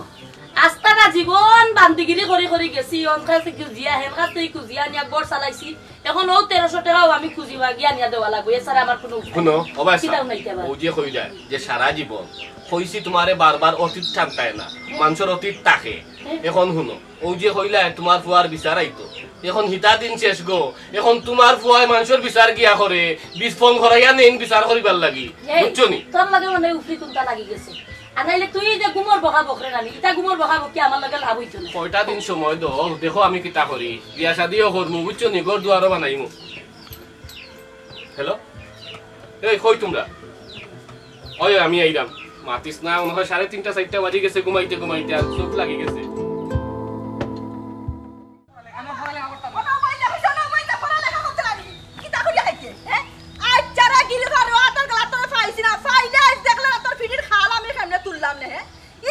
আস্তানা জীবন বান্দিগিরি করি করি গেছি, অন কাছে খুজিয়া, হেন কাছে খুজিয়া নিয়া ঘর চালাইছি। অখন ও তেরোশো টেকাও আমি খুজিয়া গিয়া নিয়া দেওয়া লাগবো, এছাড়া আমার কোনো উপায় হুনো, নাই। ও ভাই কিতাও সাহেব, নাই তে আবার। ও যে কইলা যে সারা জীবন কইছি তোমারে বারবার অতীত টানতায় না, মানুষর অতীত থাকে। হ্যাঁ। অখন হুনো, ও যে কইলা তোমার ফুয়ার বিচার আইতো, অখন হিতা দিন শেষ গো, অখন তোমার ফুয়ায় মানুষর বিচার গিয়া করে, বিষ ফোন করাইয়া নেইন বিচার করিবার লাগি, এই, বুঝছো নি? তোর লগে মনে হয় উফরি কুন্তা লাগি গেছে। আর নাইলে তুই যে গুমর বকা বকরে নানি, ইটা গুমর বকা বকি আমার লগে লাভ অইতো না। কয়টা দিন সময় দেও, দেখো আমি কিতা করি। বিয়া শাদিও করমু, বুঝছো নি? ঘর দুয়ারও বানাইমু। হ্যালো? এই, কই তোমরা? ওই, আমি আইলাম। মাতিস না, মনে হয় সাড়ে তিনটা, চাইরটা বাজি গেছে ঘুমাইতে ঘুমাইতে, আর চোখ লাগি গেছে। কোনো বইতে হইছে না, বইতে পড়ালেখা করতে লাগি। কিতা করিয়া খাইতে, হ্যাঁ? আজ যারা গিরি ঘর, ও আতার গলা তোরে পাইছি না, পাইলে আজ দেখলে না তোর পিঠির খাল আমি কেমনে তুললাম নে, হ্যাঁ?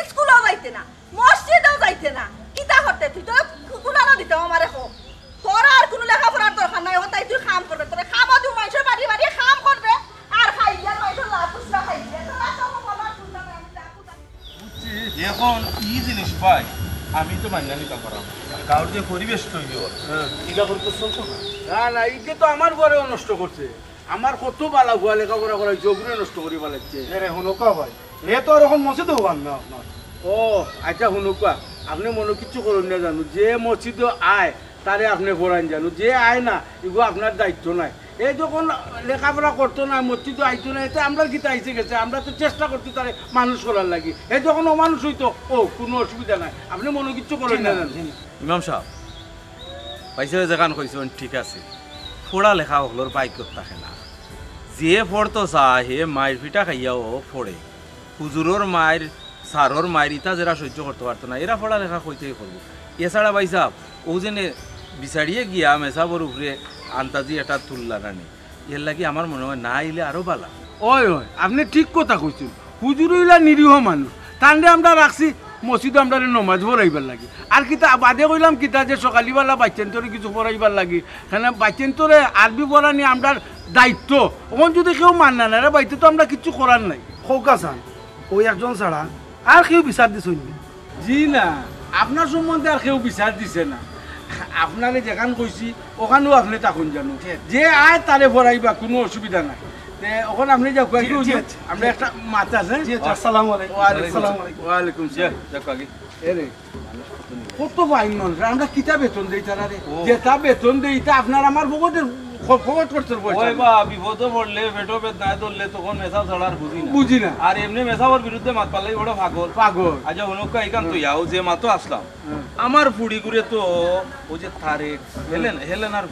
স্কুলেও যাইতে না, মসজিদেও যাইতে না, কিতা করতে? তুই তো কুলানো দিতে আমারে কো। তোর আর কোনো লেখাপড়ার দরকার নাই, ওটাই তুই কাম করবে। তোরে কামও দিও, মানুষের বাড়ি বাড়ি কাম করবে, আর খাইয়া মানুষের লাভ খুচরা খাইবে। তোর আর কোনো বলার চিন্তা নাই, আমি যা বুঝাই। বুঝছি, এখন ই জিনিস পাই, আমি তো মাইনা নিতাম পারাম না। আর গাঁওর যে পরিবেশ তৈরি হয়, হ্যাঁ। ইটা করতে চলতো না। না, না, ইটা তো আমার ঘরেও নষ্ট করছে। আমার কত বালা ফুয়া লেখাপড়া করাইছে, ওগুলো নষ্ট করি ফালাইছে। এরে হুনকা ভাই, হে তো ওরকম মসজিদও বান না আপনার। ও, আচ্ছা হুনকা, আপনি মনো কিচ্ছু করইন না জানো, যে মসজিদও আয়, তারে আপনি পড়াইন জানো, যে আয় না, এগু আপনার দায়িত্ব নাই। এ যখন লেখাপড়া করতো না, মসজিদও আইতো না, এতে আমরার কিতা আইছে গেছে, আমরা তো চেষ্টা করছি তারে মানুষ করার লাগি। এ যখন অমানুষ অইতো, ও, কোনো অসুবিধা নাই, আপনি মনো কিচ্ছু করইন না জানো। ইমাম সাব, পাইছে যেখান কইছইন ঠিক আছে, পড়া লেখা অকলর ভাগ্যত থাকে না। যে পড়তো চায়, হে মাইর ফিটা খাইয়াও পড়ে। হুজুরর মাইর, স্যারর মাইর, ইতা যেরা সহ্য করতো পারতো না, এরা পড়ালেখা কইতেই করবো। এছাড়া ভাইসাব, অউ যেনে বিচারিয়ে গিয়া মেসাবর উপরে আন্তাজি এটা তুললা নানি, এর লাগি আমার মনে হয় না আইলে আরো বালা। ওই, ওই, আপনে ঠিক কথা কইছইন। হুজুর অইলা নিরীহ মানুষ, তানরে আমরা রাখছি মসজিদো আমরারে নমাজ পড়াইবার লাগি। আর কিতা বাদে কইলাম কিতা যে সকালিবালা বাইচ্চাইন্তরে কিছু পড়াইবার লাগি, কেনে বাইচ্চাইন্তরে আরবি পড়ানি আমরার দায়িত্ব। অখন যুদি কেউ মানরা না রে বাইতে তো আমরা কিচ্ছু করার নাই। খোকা চান, ওই একজন ছাড়া আর কেউ বিচার দিছইন নি? জি না, আপনার সম্বন্ধে আর কেউ বিচার দিছে না। আপনারে যেখান কইছি, ওখানেও আপনে থাকইন জানো। যে আয় তারে পড়াইবা, কুনু অসুবিধা নাই। তে অখন আপনে যাউক্কা, জি, জি, জি। আমরা একটা মাত আছে। জি, জি, আসসালামু আলাইকুম। ওয়ালাইকুম আসসালাম। ওয়ালাইকুম আসসালাম। যাউক্কা আগে। এরে, কত ফাইন মানুষ, আমরা কিতা বেতন দেই তারারে? ও। যেটা বেতন দেই, ইটা আপনার আমার পকেটর, খ-, পকেট খরচর পয়সা। ওই বা, বিপদো পড়লে, পেটো বেদনায় ধরলে, তখন মেসাব ছাড়া আর বুঝি না। বুঝি না। আর এমনে মেসাবর বিরুদ্ধে মাত পারলে, ওটা পাগল। পাগল। আচ্ছা, হুনউক্কা, ইখান তো হুম। ইয়াও যে মাতো আসলাম। হুম। আমার ফুড়িগুরে তো ওই যে তারেক, হেলেন, হেলেনার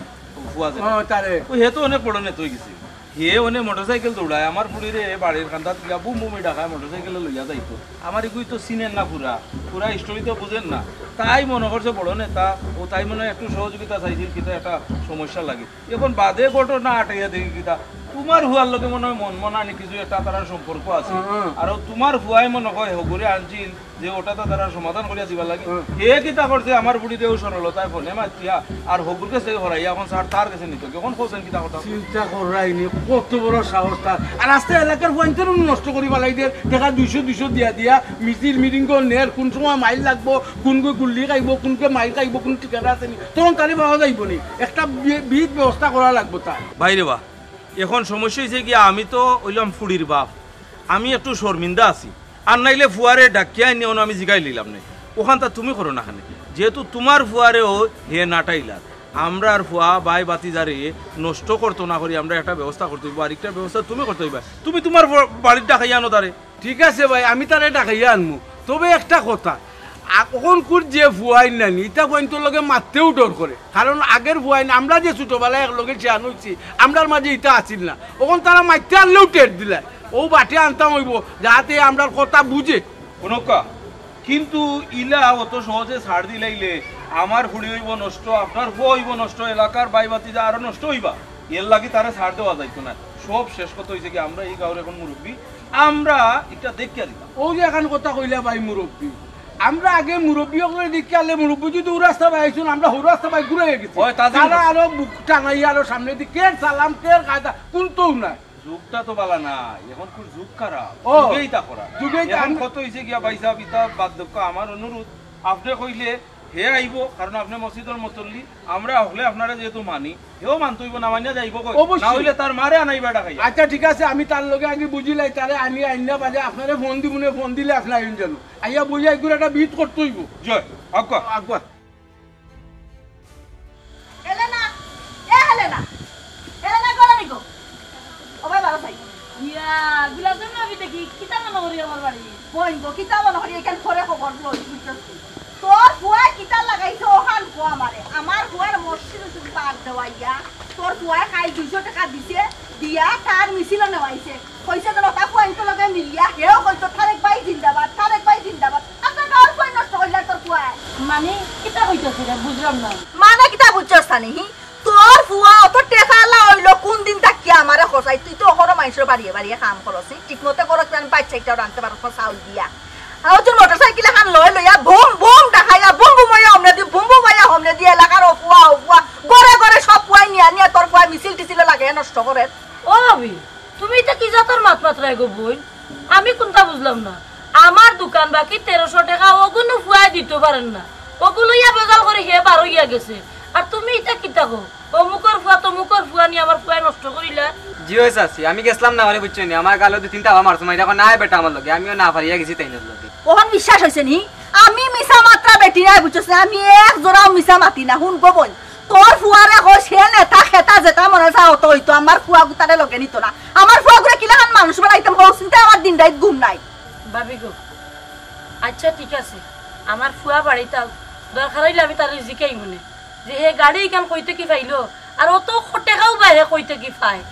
ফুয়া যে। ও, তারেক। ওই হে তো অনেক বড় নেতা অই গেছে। হে অনে মোটরসাইকেল দৌড়ায়, আমার ফুড়িরে বাড়ির কান্দাত গিয়া বুম বুমি ডাকায় মোটরসাইকেলে লইয়া যাইতো। আমার ইগুই তো চিনের না পুরা, পুরা story তো বুঝের না। তাই মনে করছে বড় নেতা, ও তাই মনে হয় একটু সহযোগিতা চাইছিল, কিতা একটা সমস্যা লাগে। এখন বাদে ঘটনা আটাইয়া দেখি কিতা, তুমার ফুয়ার লগে মনে হয় মন মনানি কিছু একটা তারার সম্পর্ক আছে। হুম, হুম। আর ও তুমার ফুয়ায় মনে হয় হগুরে আনছিল, যে ওটা তো তারা সমাধান করিয়া দিবার লাগি। হুম। হে কিতা করছে, আমার বুড়ি দেও সরলতায় ফোনে মাতিয়া আর হগুর কাছে হরাইয়া এখন স্যার তার কাছে নিত। এখন কইছেন কিতা কথা? চিন্তা কররায়নি, কত বড় সাহস তার। আর আস্তে এলাকার ফুয়াইন্তরে নষ্ট করি ফালাই দের, টেকা দুইশো দুইশো দিয়া দিয়া, মিছিল মিটিং নের, কোন সময় মাইর লাগবো, কোন গো গুল্লি খাইবো, কোন গো মাইর খাইবো, কোন ঠিকানা আছে নি, তখন তারে পাওয়া যাইবো নি। একটা বি-, বিহিত ব্যবস্থা করা লাগবো তার। ভাই রে বা, এখন সমস্যা হইছে কি, আমি তো অইলাম ফুড়ির বাপ, আমি একটু শর্মিন্দা আছি। আর নাইলে ফুয়ারে ডাকিয়া আনিয়া অনো আমি জিগাই লইলাম নে। ওখানটা তুমি করো না কেনে, যেহেতু তুমার ফুয়ারেও হে নাটাইলার। আমরার ফুয়া ভাই ভাতিজারে নষ্ট করতো না করি আমরা একটা ব্যবস্থা করতে অইবো, আর একটা ব্যবস্থা তুমি করতে অইবা। তুমি তুমার ফ-, বাড়ির ডাকাইয়া আনো তারে। ঠিক আছে ভাই, আমি তারে ডাকাইয়া আনমু। তবে একটা কথা, আ-, অখনকুর যে ফুয়াইন নানি, ইতা ফুয়াইন্তর লগে মাততেও ডর করে। কারণ আগের ফুয়াইন, আমরা যে ছোটবেলায় একলগে শিয়ান অইছি, আমরার মাঝে ইতা আছিল না। অখন তারা মাততে আনলেও টের দিলায়। অউ বাটে আনতাম অইবো, যাতে আমরার কথা বুঝে। হুনউক্কা, কিন্তু ইলা অত সহজে ছাড় দিলাইলে আমার ফুড়ি অইবো নষ্ট, আপনার ফুয়া অইবো নষ্ট, এলাকার ভাই ভাতিজা আরো নষ্ট অইবা। এর লাগি তারে ছাড় দেওয়া যাইতো না। সব শেষ কথা অইছে কি, আমরা এই গাঁওর এখন মুরব্বি, আমরা ইটা দেখিয়া দিতাম। অউ যে এখান কথা কইলা ভাই মুরব্বি, আমরা আগে মুরব্বি অকলরে দেখিয়া আলে মুরব্বি যদি অউ রাস্তা বায় আইছইন, আমরা হউ রাস্তা বায় ঘুরাইয়া গেছি। ওই তাজিম তারা আরো বুক টানাইয়া আরো সামনেদি কের সালাম, কের কায়দা, কুন্তাউ নাই। যুগটা তো বালা না, অখনকুর যুগ খারাপ। ও, যুগেই তা করা। যুগেই তা এখন আমি কত অইছে গিয়া ভাইসাব, ইতা বাদ দেউক্কা, আমার অনুরোধ, আপনে কইলে হে আইবো, কারণ আপনে মসজিদর মুতল্লি, আমরা হকলে আপনারে যেহেতু মানি, হেও মানতো অইবো, না মানিয়া যাইবো কই? অবশ্যই। না অইলে তার মারে আনাইবা ডাকাইয়া। আচ্ছা, ঠিক আছে, আমি তার লগে আগে বুঝিলাই, তারে আনি আইন্না বাদে আপনারে ফোন দিমুনে, ফোন দিলে আপনে আইন জানো। আইয়া বইয়া এগুলো একটা বিহিত করতে অইবো। জয়, আগুয়া। আগুয়া। হেলেনা, এ হেলেনা, হেলেনা, ঘরো নি গো? ও ভাই, বারো ভাই। ইয়া, গোলাপজামুন আবি দেখি, কিতা মনো করি আমার বাড়ি? বইন গো, কিতা মনো করি, এখান পরে খবর লই, বুঝছস তুই? তোর ফুয়ায় কিতা লাগাইছে, ওখান কো আমারে। আমার ফুয়ার মসজিদ উসুল পাক দেওয়াইয়া, তোর ফুয়ায় কাইল দুইশো টেকা দিছে, দিয়া তার মিছিল নেওয়াইছে। কইছে যে লতা ফুয়াইন্তর লগে মিলিয়া, হেও কইতো, "তারেক ভাই জিন্দাবাদ, তারেক ভাই জিন্দাবাদ।" আপনার গাঁওর ফুয়াই নষ্ট করলা তোর ফুয়ায়। মানে, কিতা কইতাছে রে? বুঝলাম না। মানে কিতা বুঝছস না নি? তোর ফুয়া অত টেকাআলা অইলো, কোন দিন থাকিয়া আমারে খসাই? তুই তো অখনো মাইনষর বাড়িয়ে বাড়িয়ে কাম করস, ঠিক মতো করস, আমি বাইচ্চাইন্তারে আনতে পারস না চাউল দিয়া। আর অউ যে মোটরসাইকেল এখান লই লইয়া বুম বুম ডাকাইয়া, বুম বুম অইয়া হমনেদি, বুম বুম অইয়া হমনেদি, এলাকার ও ফুয়া, ও ফুয়া, ঘরে ঘরে সব ফুয়াই নিয়া নিয়া তোর ফুয়ায় মিছিল টিছিল লাগাইয়া নষ্ট করে। ও ভাবি, তুমি ইতা কি জাতর মাত মাতরায় গো বইন? আমি কুন্তা বুঝলাম না। আমার দোকান বাকি তেরোশো টেকা, অগুনু ফুয়ায় দিতো পারের না। অগু লইয়া বেজাল করি হে বার অইয়া গেছে। আর তুমি ইতা কিতা কও? অমুকর ফুয়া, তমুকর ফুয়া নি আমার ফুয়ায় নষ্ট করিলা। জি অয় চাচি, আমি গেছলাম না, মানে বুঝছো নি, আমার গালো দুই তিনটা আবার মারছে, মাইরা কয়, "না বেটা আমার লগে", আমিও না পারিয়া গেছি তাইনর লগে। অখন বিশ্বাস অইছে নি? আমি মিছা মাতরা বেটি নায়, বুঝছস না? আমি এক জোড়াও মিছা মাতি না। হুন গো বইন, তোর ফুয়ারে কইস, হে নেতা খেতা যেতা মনে চায় অতা অইতো, আমার ফুয়া গুতারে লগে নিতো না। আমার ফুয়া গুরে কিলাখান মানুষ বানাইতাম, হউ চিন্তায় আমার দিন রাইত ঘুম নাই। ভাবি গো, আচ্ছা ঠিক আছে, আমার ফুয়া বাড়িত আউক, দরকার অইলে আমি তারে জিকাইমুনে যে হে গাড়ি ইখান কই থাকি পাইলো, আর অত টেকাও বা হে কই থাকি পায়।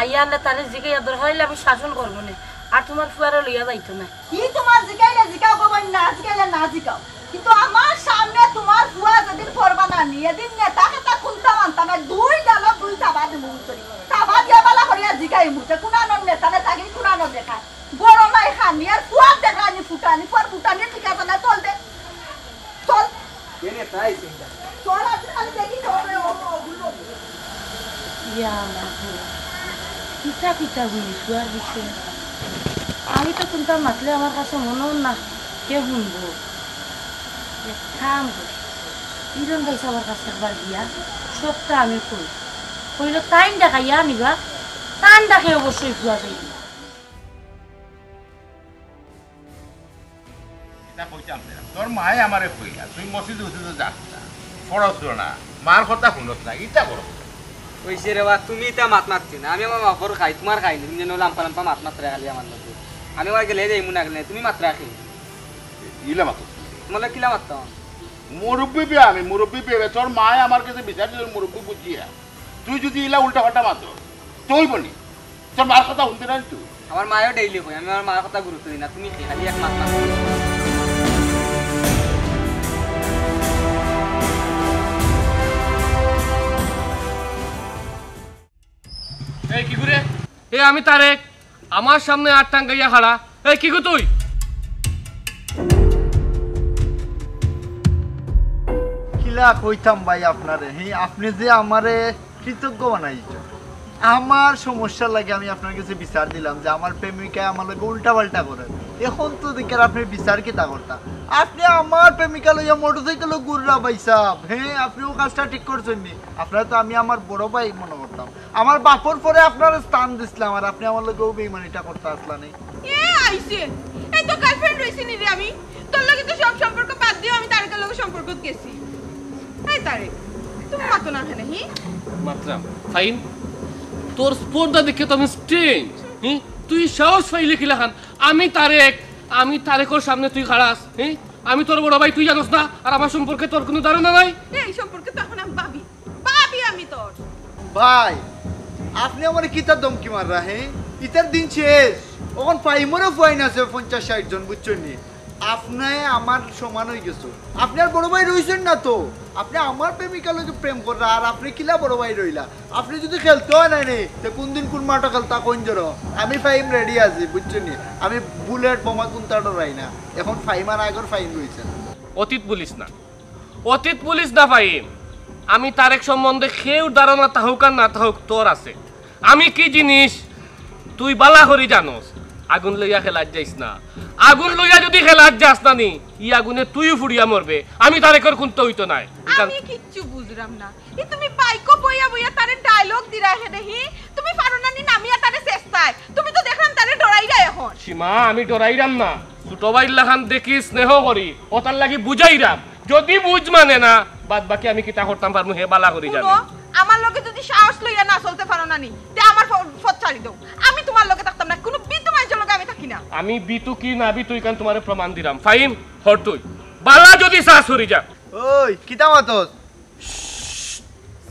আইয়া আনলে তারে জিগাইয়া দরকার অইলে আমি শাসন করমু নে, আর তুমার ফুয়ারে লইয়া যাইতো নায়। ই তুমার জিগাইলে জিগাও গো বইন, না জিগাইলে না জিগাও, কিন্তু আমার সামনে তুমার ফুয়া যেদিন পড়বা না নি, এদিন নেতা খেতা কুন্তা মানতা নায়, দুই গালো দুই থাবা দিমু বুঝছো নি। থাবা দিয়া বালা করিয়া জিগাইমু যে কুনানর নেতা নেতাগিরি কুনানো দেখায়, বড় নাই খানি আর ফুয়ার দেখানি ফুটানি, ফুয়ার ফুটানি ঠিক আছে না, চল দে। চল। কেনে তাই চিন্তা? চল, আজ আমি দেখি তোরে ও, ও, ওগুলো। ইয়া মাবুদ, কিতা কিতা হুনি ফুয়ার বিষয়ে? আমি তো কুন্তা মাতলে আমার কাছে মনে অর না, কে হুনবো? এক কাম করি, ইরন ভাই সাবর কাছে একবার গিয়া সবটা আমি কই। কইলে তাইন ডাকাইয়া আনিবা, তান ডাকে অবশ্যই ফুয়া যাইবা। ইতা কইতাম না। তোর মায়ে আমারে কইলা, তুই মসজিদে উসজিদে যাস না, পড়স না, মার কথা হুনস না, ইতা করস না। অইছে রে বা, তুমি ইতা মাত মাতছি না। আমি আমার বাপর খাই, তুমার খাই নি। তুমি যেন লাম্পা লাম্পা মাত মাতরায় খালি আমার লগে। আমি ওই গেলে যাইমু না গেলে, তুমি মাতরায় খাই। ইলা মাতস না। তোমার লগে কিলা মাততাম? মুরব্বি বে আমি, মুরব্বি বে। তোর মায়ে আমার কাছে বিচার দিল, মুরব্বি বুঝিয়া। তুই যদি ইলা উল্টা পাল্টা মাতস, তুই বলি, তোর মার কথা হুনতে না তুই। আমার মায়ও ডেইলি কয়, আমি আমার মার কথা গুরুত্ব দিই না, তুমি কি খালি এক মাত মাত। এই কি করে? এ আমি তারেক, আমার সামনে আত টাঙ্গাইয়া খাড়া। এই কি গো তুই? কিলা কইতাম ভাই আপনারে, হি, আপনি যে আমারে কৃতজ্ঞ বানাইছেন। আমার সমস্যা লাগে আমি আপনার কাছে বিচার দিলাম যে আমার প্রেমিকায় আমার লগে উল্টা পাল্টা করে। এখন তো দেখেন আপনি বিচার কিতা করতা? আপনি আমার প্রেমিকা লইয়া মোটরসাইকেলও ঘুররা ভাই সাহেব, হ্যাঁ, আপনি ও কাজটা ঠিক করছেন নি। আপনারা তো আমি আমার বড় ভাই মনে করতাম, আমার বাপর পরে আপনার স্থান দিছিলাম, আর আপনি আমার লগে ও বেইমানিটা করতে আসলা নি। এ আইছে, এই তো গার্লফ্রেন্ড রইছি নি রে আমি। তোর লগে তো সব সম্পর্ক বাদ দিও, আমি তারেকের লগে সম্পর্ক গেছি। এই তারেক, তুমি মাতো না কেনে, হি? মাতরাম। ফাহিম, তোর স্পর্ধা দেখে তো আমি স্ট্রেঞ্জ। হি? তুই সাহস পাইলে কিলাখান? আমি তারেক, আমি তারেকর সামনে তুই খাড়াস। হি? আমি তোর বড় ভাই, তুই জানোস না? আর আমার সম্পর্কে তোর কোনো ধারণা নাই? এই সম্পর্কে তো এখন আমি ভাবি। ভাবি আমি তোর। ভাই, আপনি আমারে কিতা ধমকি মাররা, হে? ইতার দিন শেষ। অখন ফাহিমরও ফুয়াইন আছে পঞ্চাশ ষাইট জন, বুঝছইন নি? আপনে আমার সমান অইগেছো। আপনে আর বড় ভাই রইছইন না তো। আপনে আমার প্রেমিকার লগে প্রেম কররা, আর আপনে কিলা বড় ভাই রইলা? আপনে যুদি খেলতে অয় নায় নি, তে কুনদিন কুন মাঠো খেলতা কইন জরো। আমি ফাহিম রেডি আছি, বুঝছইন নি? আমি বুলেট বোমা কুনতা ডরাই না। অখন ফাহিম আর আগর ফাহিম রইছে না। অতীত ভুলিস না। অতীত ভুলিস না ফাহিম, আমি তারেক সম্বন্ধে কেউর ধারণা থাকুক আর না থাকুক, তোর আছে। আমি কি জিনিস তুই বালা করি জানোস। আগুন লইয়া খেলাত যাইস না। আগুন লইয়া যুদি খেলাত যাস না নি, ই আগুনে তুইও ফুড়িয়া মরবে। আমি তারেকর কুন্তা অইতো নায়। আমি কিচ্ছু বুঝরাম না। ই তুমি বাইকো বইয়া বইয়া তারে ডায়লগ দিরায় হে দেখি। তুমি পারো না নি নামিয়া তারে চেষ্টায়। তুমি তো দেখরাম তারে ডরাইরায় অখন। সীমা, আমি ডরাইরাম না। ছোট ভাইর লাখান দেখি, স্নেহ করি, অতার লাগি বুঝাইরাম। যুদি বুঝ মানে না, বাদ বাকি আমি কিতা করতাম পারমু, হে বালা করি জানে। হুনো, আমার লগে যুদি সাহস লইয়া না চলতে পারো না নি, তে আমার ফ-, পথ ছাড়ি দেও। আমি তুমার লগে থাকতাম না, কুনু বিতু মানষর লগে আমি থাকি না। আমি বিতু কি না বিতু, ইখান তুমারে প্রমাণ দিরাম। ফাহিম, হর তুই। বালা যুদি চাস হরি যা। ওই, কিতা মাতস?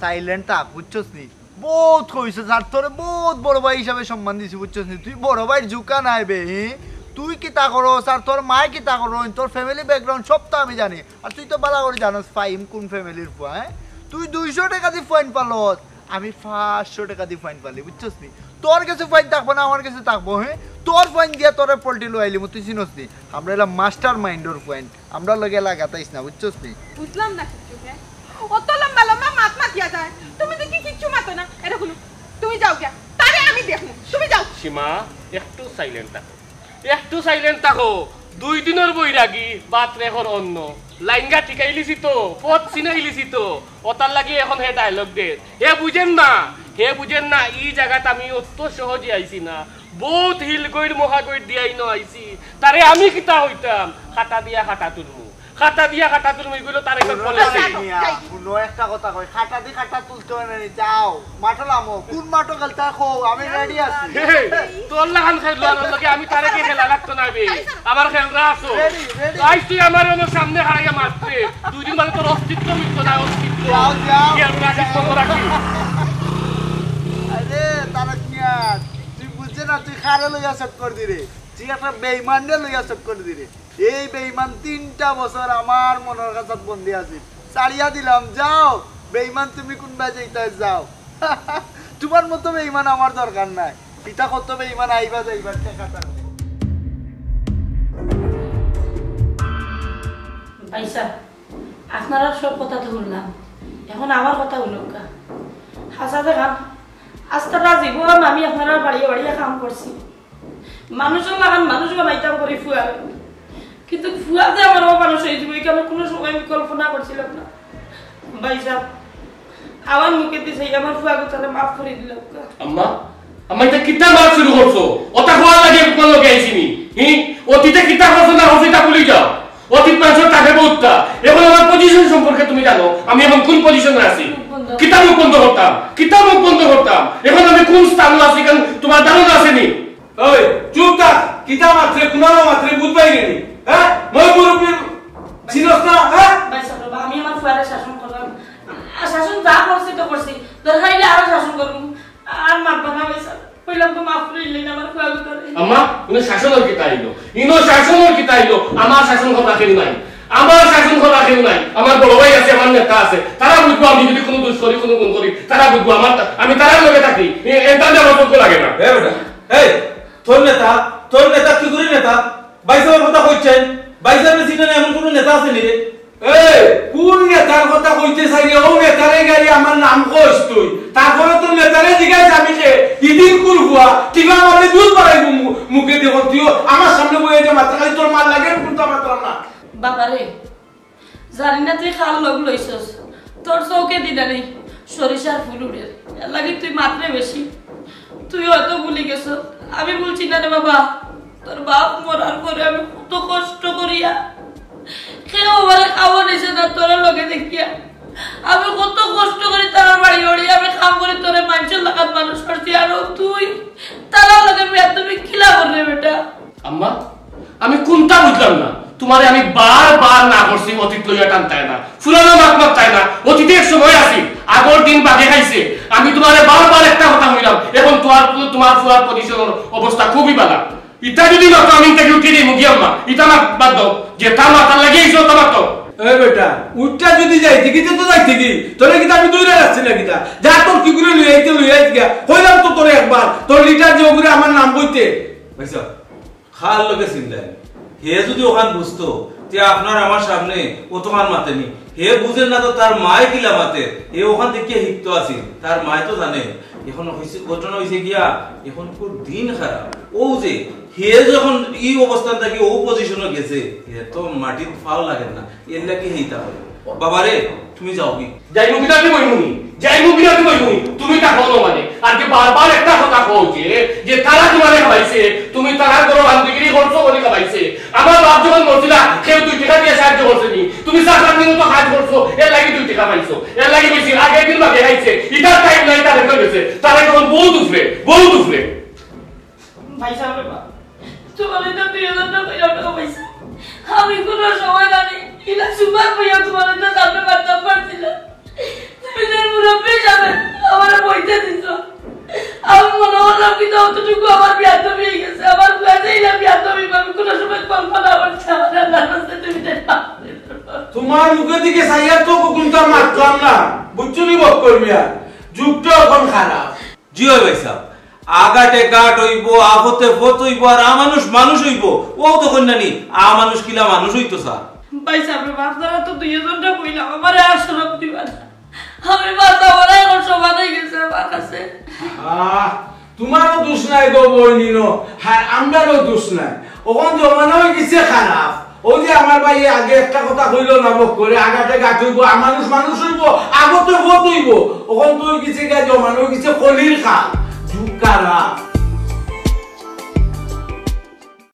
সাইলেন্ট থাক, বুঝছস নি? বউত কইছস, আর তোরে বউত বড় ভাই হিসাবে সম্মান দিছি, বুঝছস নি? তুই বড় ভাইর জুকা নায় বে, হি? তুই কিতা করস, আর তোর মায় কিতা করইন, তোর ফ্যামিলি ব্যাকগ্রাউন্ড সব তো আমি জানি। আর তুই তো বালা করি জানোস ফাহিম কুন ফ্যামিলির ফুয়া, হে? তুই দুইশো টেকা দি ফুয়াইন পালস, আমি পাঁচশো টেকা দি ফুয়াইন পালি, বুঝছস নি? তোর গেছে ফুয়াইন থাকবো না, আমার গেছে থাকবো, হে? তোর ফুয়াইন দিয়া তোরে পল্টি লইলিমু, তুই চিনস নি? আমরা অইলাম মাস্টার মাইন্ডর ফুয়াইন। আমরার লগে লাগাত আইস না, বুঝছস নি? বুঝলাম না কিচ্ছু, হে? অত লম্বা লম্বা মাত মাতিয়া যায়, তুমি দেখি কিচ্ছু মাতো না। এরে হুনো, তুমি যাও গিয়া, তারে আমি দেখমু, তুমি যাও। সীমা, একটু সাইলেন্ট থাকো, একটু সাইলেন্ট থাকো। দুই দিনর বৈরাগী, বাত রেখর অন্য। লাইনগা ঠিকাইলিছি তো, পথ চিনাইলিছি তো, অতার লাগি অখন হে ডায়লগ দের। হে বুঝের না, হে বুঝের না, ই জাগাত আমি অত সহজে আইছি না। বউত হিলগইর মহাগইর দিয়া ইনো আইছি। তারে আমি কিতা কইতাম? কাটা দিয়া কাটা তুলমু। কাটা দিয়া কাটা তুলমু, ইগুলো তারে কেউ বলে নাই। মিয়া, হুনো একটা কথা কই, কাটা দি কাটা তুলতে অয় না নি, যাও, মাঠো লামো। কুন মাঠো খেলতা কও, আমি রেডি আছি। হে, হে, তোর লাখান খেললো আর লগে আমি তারে কি খেলা লাগতো না বে। আমার খেলরা আছো। Ready, ready. আইজ তুই আমার অনো সামনে হারাইয়া মারতে। দুই দিন বাদে তোর অস্তিত্ব মিটতো না, অস্তিত্ব। যাও, যাও। কি আর রাখিস তো রাখি। আরে, তারা কি তুই বুঝছে না, তুই কারে লইয়া চক্কর দিরে, তুই একটা বেইমানরে লইয়া চক্কর দিরে। এই বেইমান তিনটা বছর আমার মনর খাঁচাত বন্দি আছিল, ছাড়িয়া দিলাম। যাও বেইমান, তুমি কুনবায় যাইতায় যাও। তুমার মতো বেইমান আমার দরকার নাই। ইতা কত বেইমান আইবা যাইবার ঠেকা থাকবে। ভাইসাব, আপনারার সব কথা তো হুনলাম, এখন আমার কথা হুনউক্কা। হাছা দেখাম, আস্তাটা জীবন আমি আপনারার বাড়িয়ে বাড়িয়ে কাম করছি, মানুষর লাখান মানুষ বানাইতাম করি ফুয়ারে, কিন্তু ফুয়া যে আমার অমানুষ অইযিবো, ইখান কুনু সময় আমি কল্পনা করছিলাম না। ভাইসাব, আমার মুখেদি চাই আমার ফুয়াগুতারে মাফ করি দিলাউক্কা। আম্মা, আম্মা, ইতা কিতা মাত শুরু করছো? অতা কওয়ার লাগি তুমার লগে আইছি নি? হি? অতীতে কিতা করছো না করছো ইতা ভুলি যাও। অতীত মানষর থাকে বউততা। এখন আমার পজিশন সম্পর্কে তুমি জানো, আমি এখন কুন পজিশনে আছি? মুখ বন্ধ। কিতা মুখ বন্ধ করতাম? কিতা মুখ বন্ধ করতাম? এখন আমি কুন স্থানো আছি, ইখান তুমার ধারণা আছে নি? ওই, চুপ থাক। কিতা মাতরে, কুনানো মাতরে, বুঝবায় নি? হ্যাঁ? মই মুরব্বির চিনস না, হ্যাঁ? ভাইসাব, আমি আমার ফুয়ারে শাসন করলাম। আর শাসন যা করছি তো করছি, দরকার অইলে আরো শাসন করমু। আর মাতবা না ভাইসাব, কইলাম তো মাফ করি দিলাইন আমার ফুয়াগুতারে। আম্মা, ইনো শাসনর কিতা আইলো? ইনো শাসনর কিতা আইলো? আমার শাসন করবার কেউ নাই, আমার শাসন করবার কেউ নাই। আমার বড় ভাই আছে, আমার নেতা আছে, তারা বুঝবো আমি যদি কুনু দুষ করি, কুনু গুণ করি, তারা বুঝবো। আমার, আমি তারার লগে থাকি, এ-, এটার ব্যবস্থা লাগে না। এ বেটা, এই, তোর নেতা, তোর নেতা কি করি নেতা? ভাইসাবর কথা কইছস? ভাইসাবরে চিনে না এমন কুনু নেতা আছে নি রে? এই, কুন নেতার কথা কইতে চাই রে? অউ নেতারে গালি আমার নাম কইস তুই। তারপরে তোর নেতারে জিগাইস আমি কে? ইদিন কুর ফুয়া, টিপা মারলে দুধ বাড়াইবো মু-, মুখে দেখো। তুইও আমার সামনে বইয়া যে মাতরে খালি তোর মার লাগে, কুনতা মাতরে না। বাবারে, জানি না তুই কার লগ লইছস, তোর চউখেদি নানি সরিষার ফুল উড়ের, এরলাগি তুই মাতরে বেশি। তুই হয়তো ভুলি গেছস, আমি ভুলছি না রে বাবা। তোর বাপ মরার পরে আমি কত কষ্ট করিয়া, কেউ আমারে খাওয়াইছে না, তোরে লগে দেখিয়া আমি কত কষ্ট করি তারার বাড়ি ওড়ি, আমি কাম করি তোরে মানষর লাখান মানুষ করছি, আর ও তুই তারার লগে বেয়াদবি কিলা কররে বেটা? আম্মা, আমি কুনতা বুঝলাম না? তুমারে আমি বারবার না করছি অতীত লইয়া টানতায় না, ফুরানা মাত মাততায় না। অতীতে এক সময় আছিল, আগর দিন বাগে খাইছে। আমি তুমারে বারবার একটা কথা কইলাম, এখন তুমার, তুমার ফুয়ার পজিশনর অবস্থা খুবই বালা। ইতা যদি মাতো আমি ইতা থাকি উঠি যাইমু গি আম্মা, ইতা মাত বাদ দেও, যেতা মাতার লাগি আইছো অতা মাতো। এ বেটা, উঠতা যদি যাইতে গি তে তো যাইতে গি, তোরে কিতা আমি দৌড়াই রাখছি না কিতা? যা তোর কি করে লইয়া আইতে লইয়া আইতে গিয়া, কইলাম তো তোরে একবার, তোর লিটার যে ওগুরে আমার নাম কইতে। ভাইসাব, কার লগে চিন্তা নাই। হে যদি অখান বুঝতো, তে আপনার আমার সামনে অতখান মাতে নি। হে বুঝের না তো তার মায়ে কিলা মাতে, হে অখান দেখিয়া শিখতো আছিল। তার মায়ে তো জানে। এখন হইছে, ঘটনা হইছে গিয়া, এখন খুব দিন খারাপ। ও যে, হে যখন ই অবস্থান থাকি ও পজিশনো গেছে, হে তো মাটিত পাও লাগে না, এরলাগি হেইতা করে। বাবারে, তুমি যাও গি। যাইমু কিতা আমি কইমু নি? যাইমু কিতা আমি কইমু নি? তুমি থাকো না মানে। আর যে বারবার একটা কথা কও যে, যে তারা তুমারে খাবাইছে, তুমি তারার ঘরো বান্দিগিরি করছো বলি খাবাইছে। আমার বাপ যখন মরছিলা, কেউ দুই টেকা দিয়া সাহায্য করছে নি? তুমি চাকরানির মতো কাজ করছো, এরলাগি দুই টেকা পাইছো। এরলাগি বেশি, আগের দিন বাগে খাইছে। ইতার টাইম নাই, তারে কই গেছে। তারা এখন বউত উপরে, বউত উপরে। ভাইসাব রে বাপ, তুমারে তো দুই হাজার টেকা কইরা টেকা পাইছি। আমি কুনু সময় জানি, ইলা সুপার কইয়া তুমারে তো সামনে মারতাম পারছি না। তুমি যে মুরব্বি হিসাবে আমারে বইতে দিছো। আমি মনে করলাম কিন্তু অতটুকু আমার বেয়াদবি হয়ে গেছে। আমার ফুয়া যে ইলা বেয়াদবি, আমি কুনু সময় কল্পনা করছি, আমার আল্লাহর রাস্তায় তুমি যে পাপ করে দেবো। তুমার মুখের দিকে চাইয়া তো কুনতা মাতলাম না, বুঝছো নি বক্কর মিয়া? যুগটা এখন খারাপ। জি অয় ভাইসাব, আঘাতে ঘাত অইবো, আফতে ফত অইবো, আর আ মানুষ মানুষ অইবো। ও তো কইন না নি, আ মানুষ কিলা মানুষ অইতো স্যার। ভাইসাব রে বাপ, আপনারা তো দুইজনরে কইলাম, আমারে আর শরম দিবা না। আমি বাচ্চা বড় এখন সমান হয়ে গেছে আমার কাছে। আহ, তুমারও দোষ নাই গো বইনিনো, আর আমরারও দোষ নাই। অখন জমানা হয়ে গেছে খারাপ। ওই যে আমার ভাই আগে একটা কথা কইলো না, বক করে, আঘাতে ঘাত অইবো, আ মানুষ মানুষ অইবো, আফতে ফত অইবো। অখন তো হয়ে গেছে গিয়া জমানা হয়ে গেছে কলির কাল, যুগ খারাপ।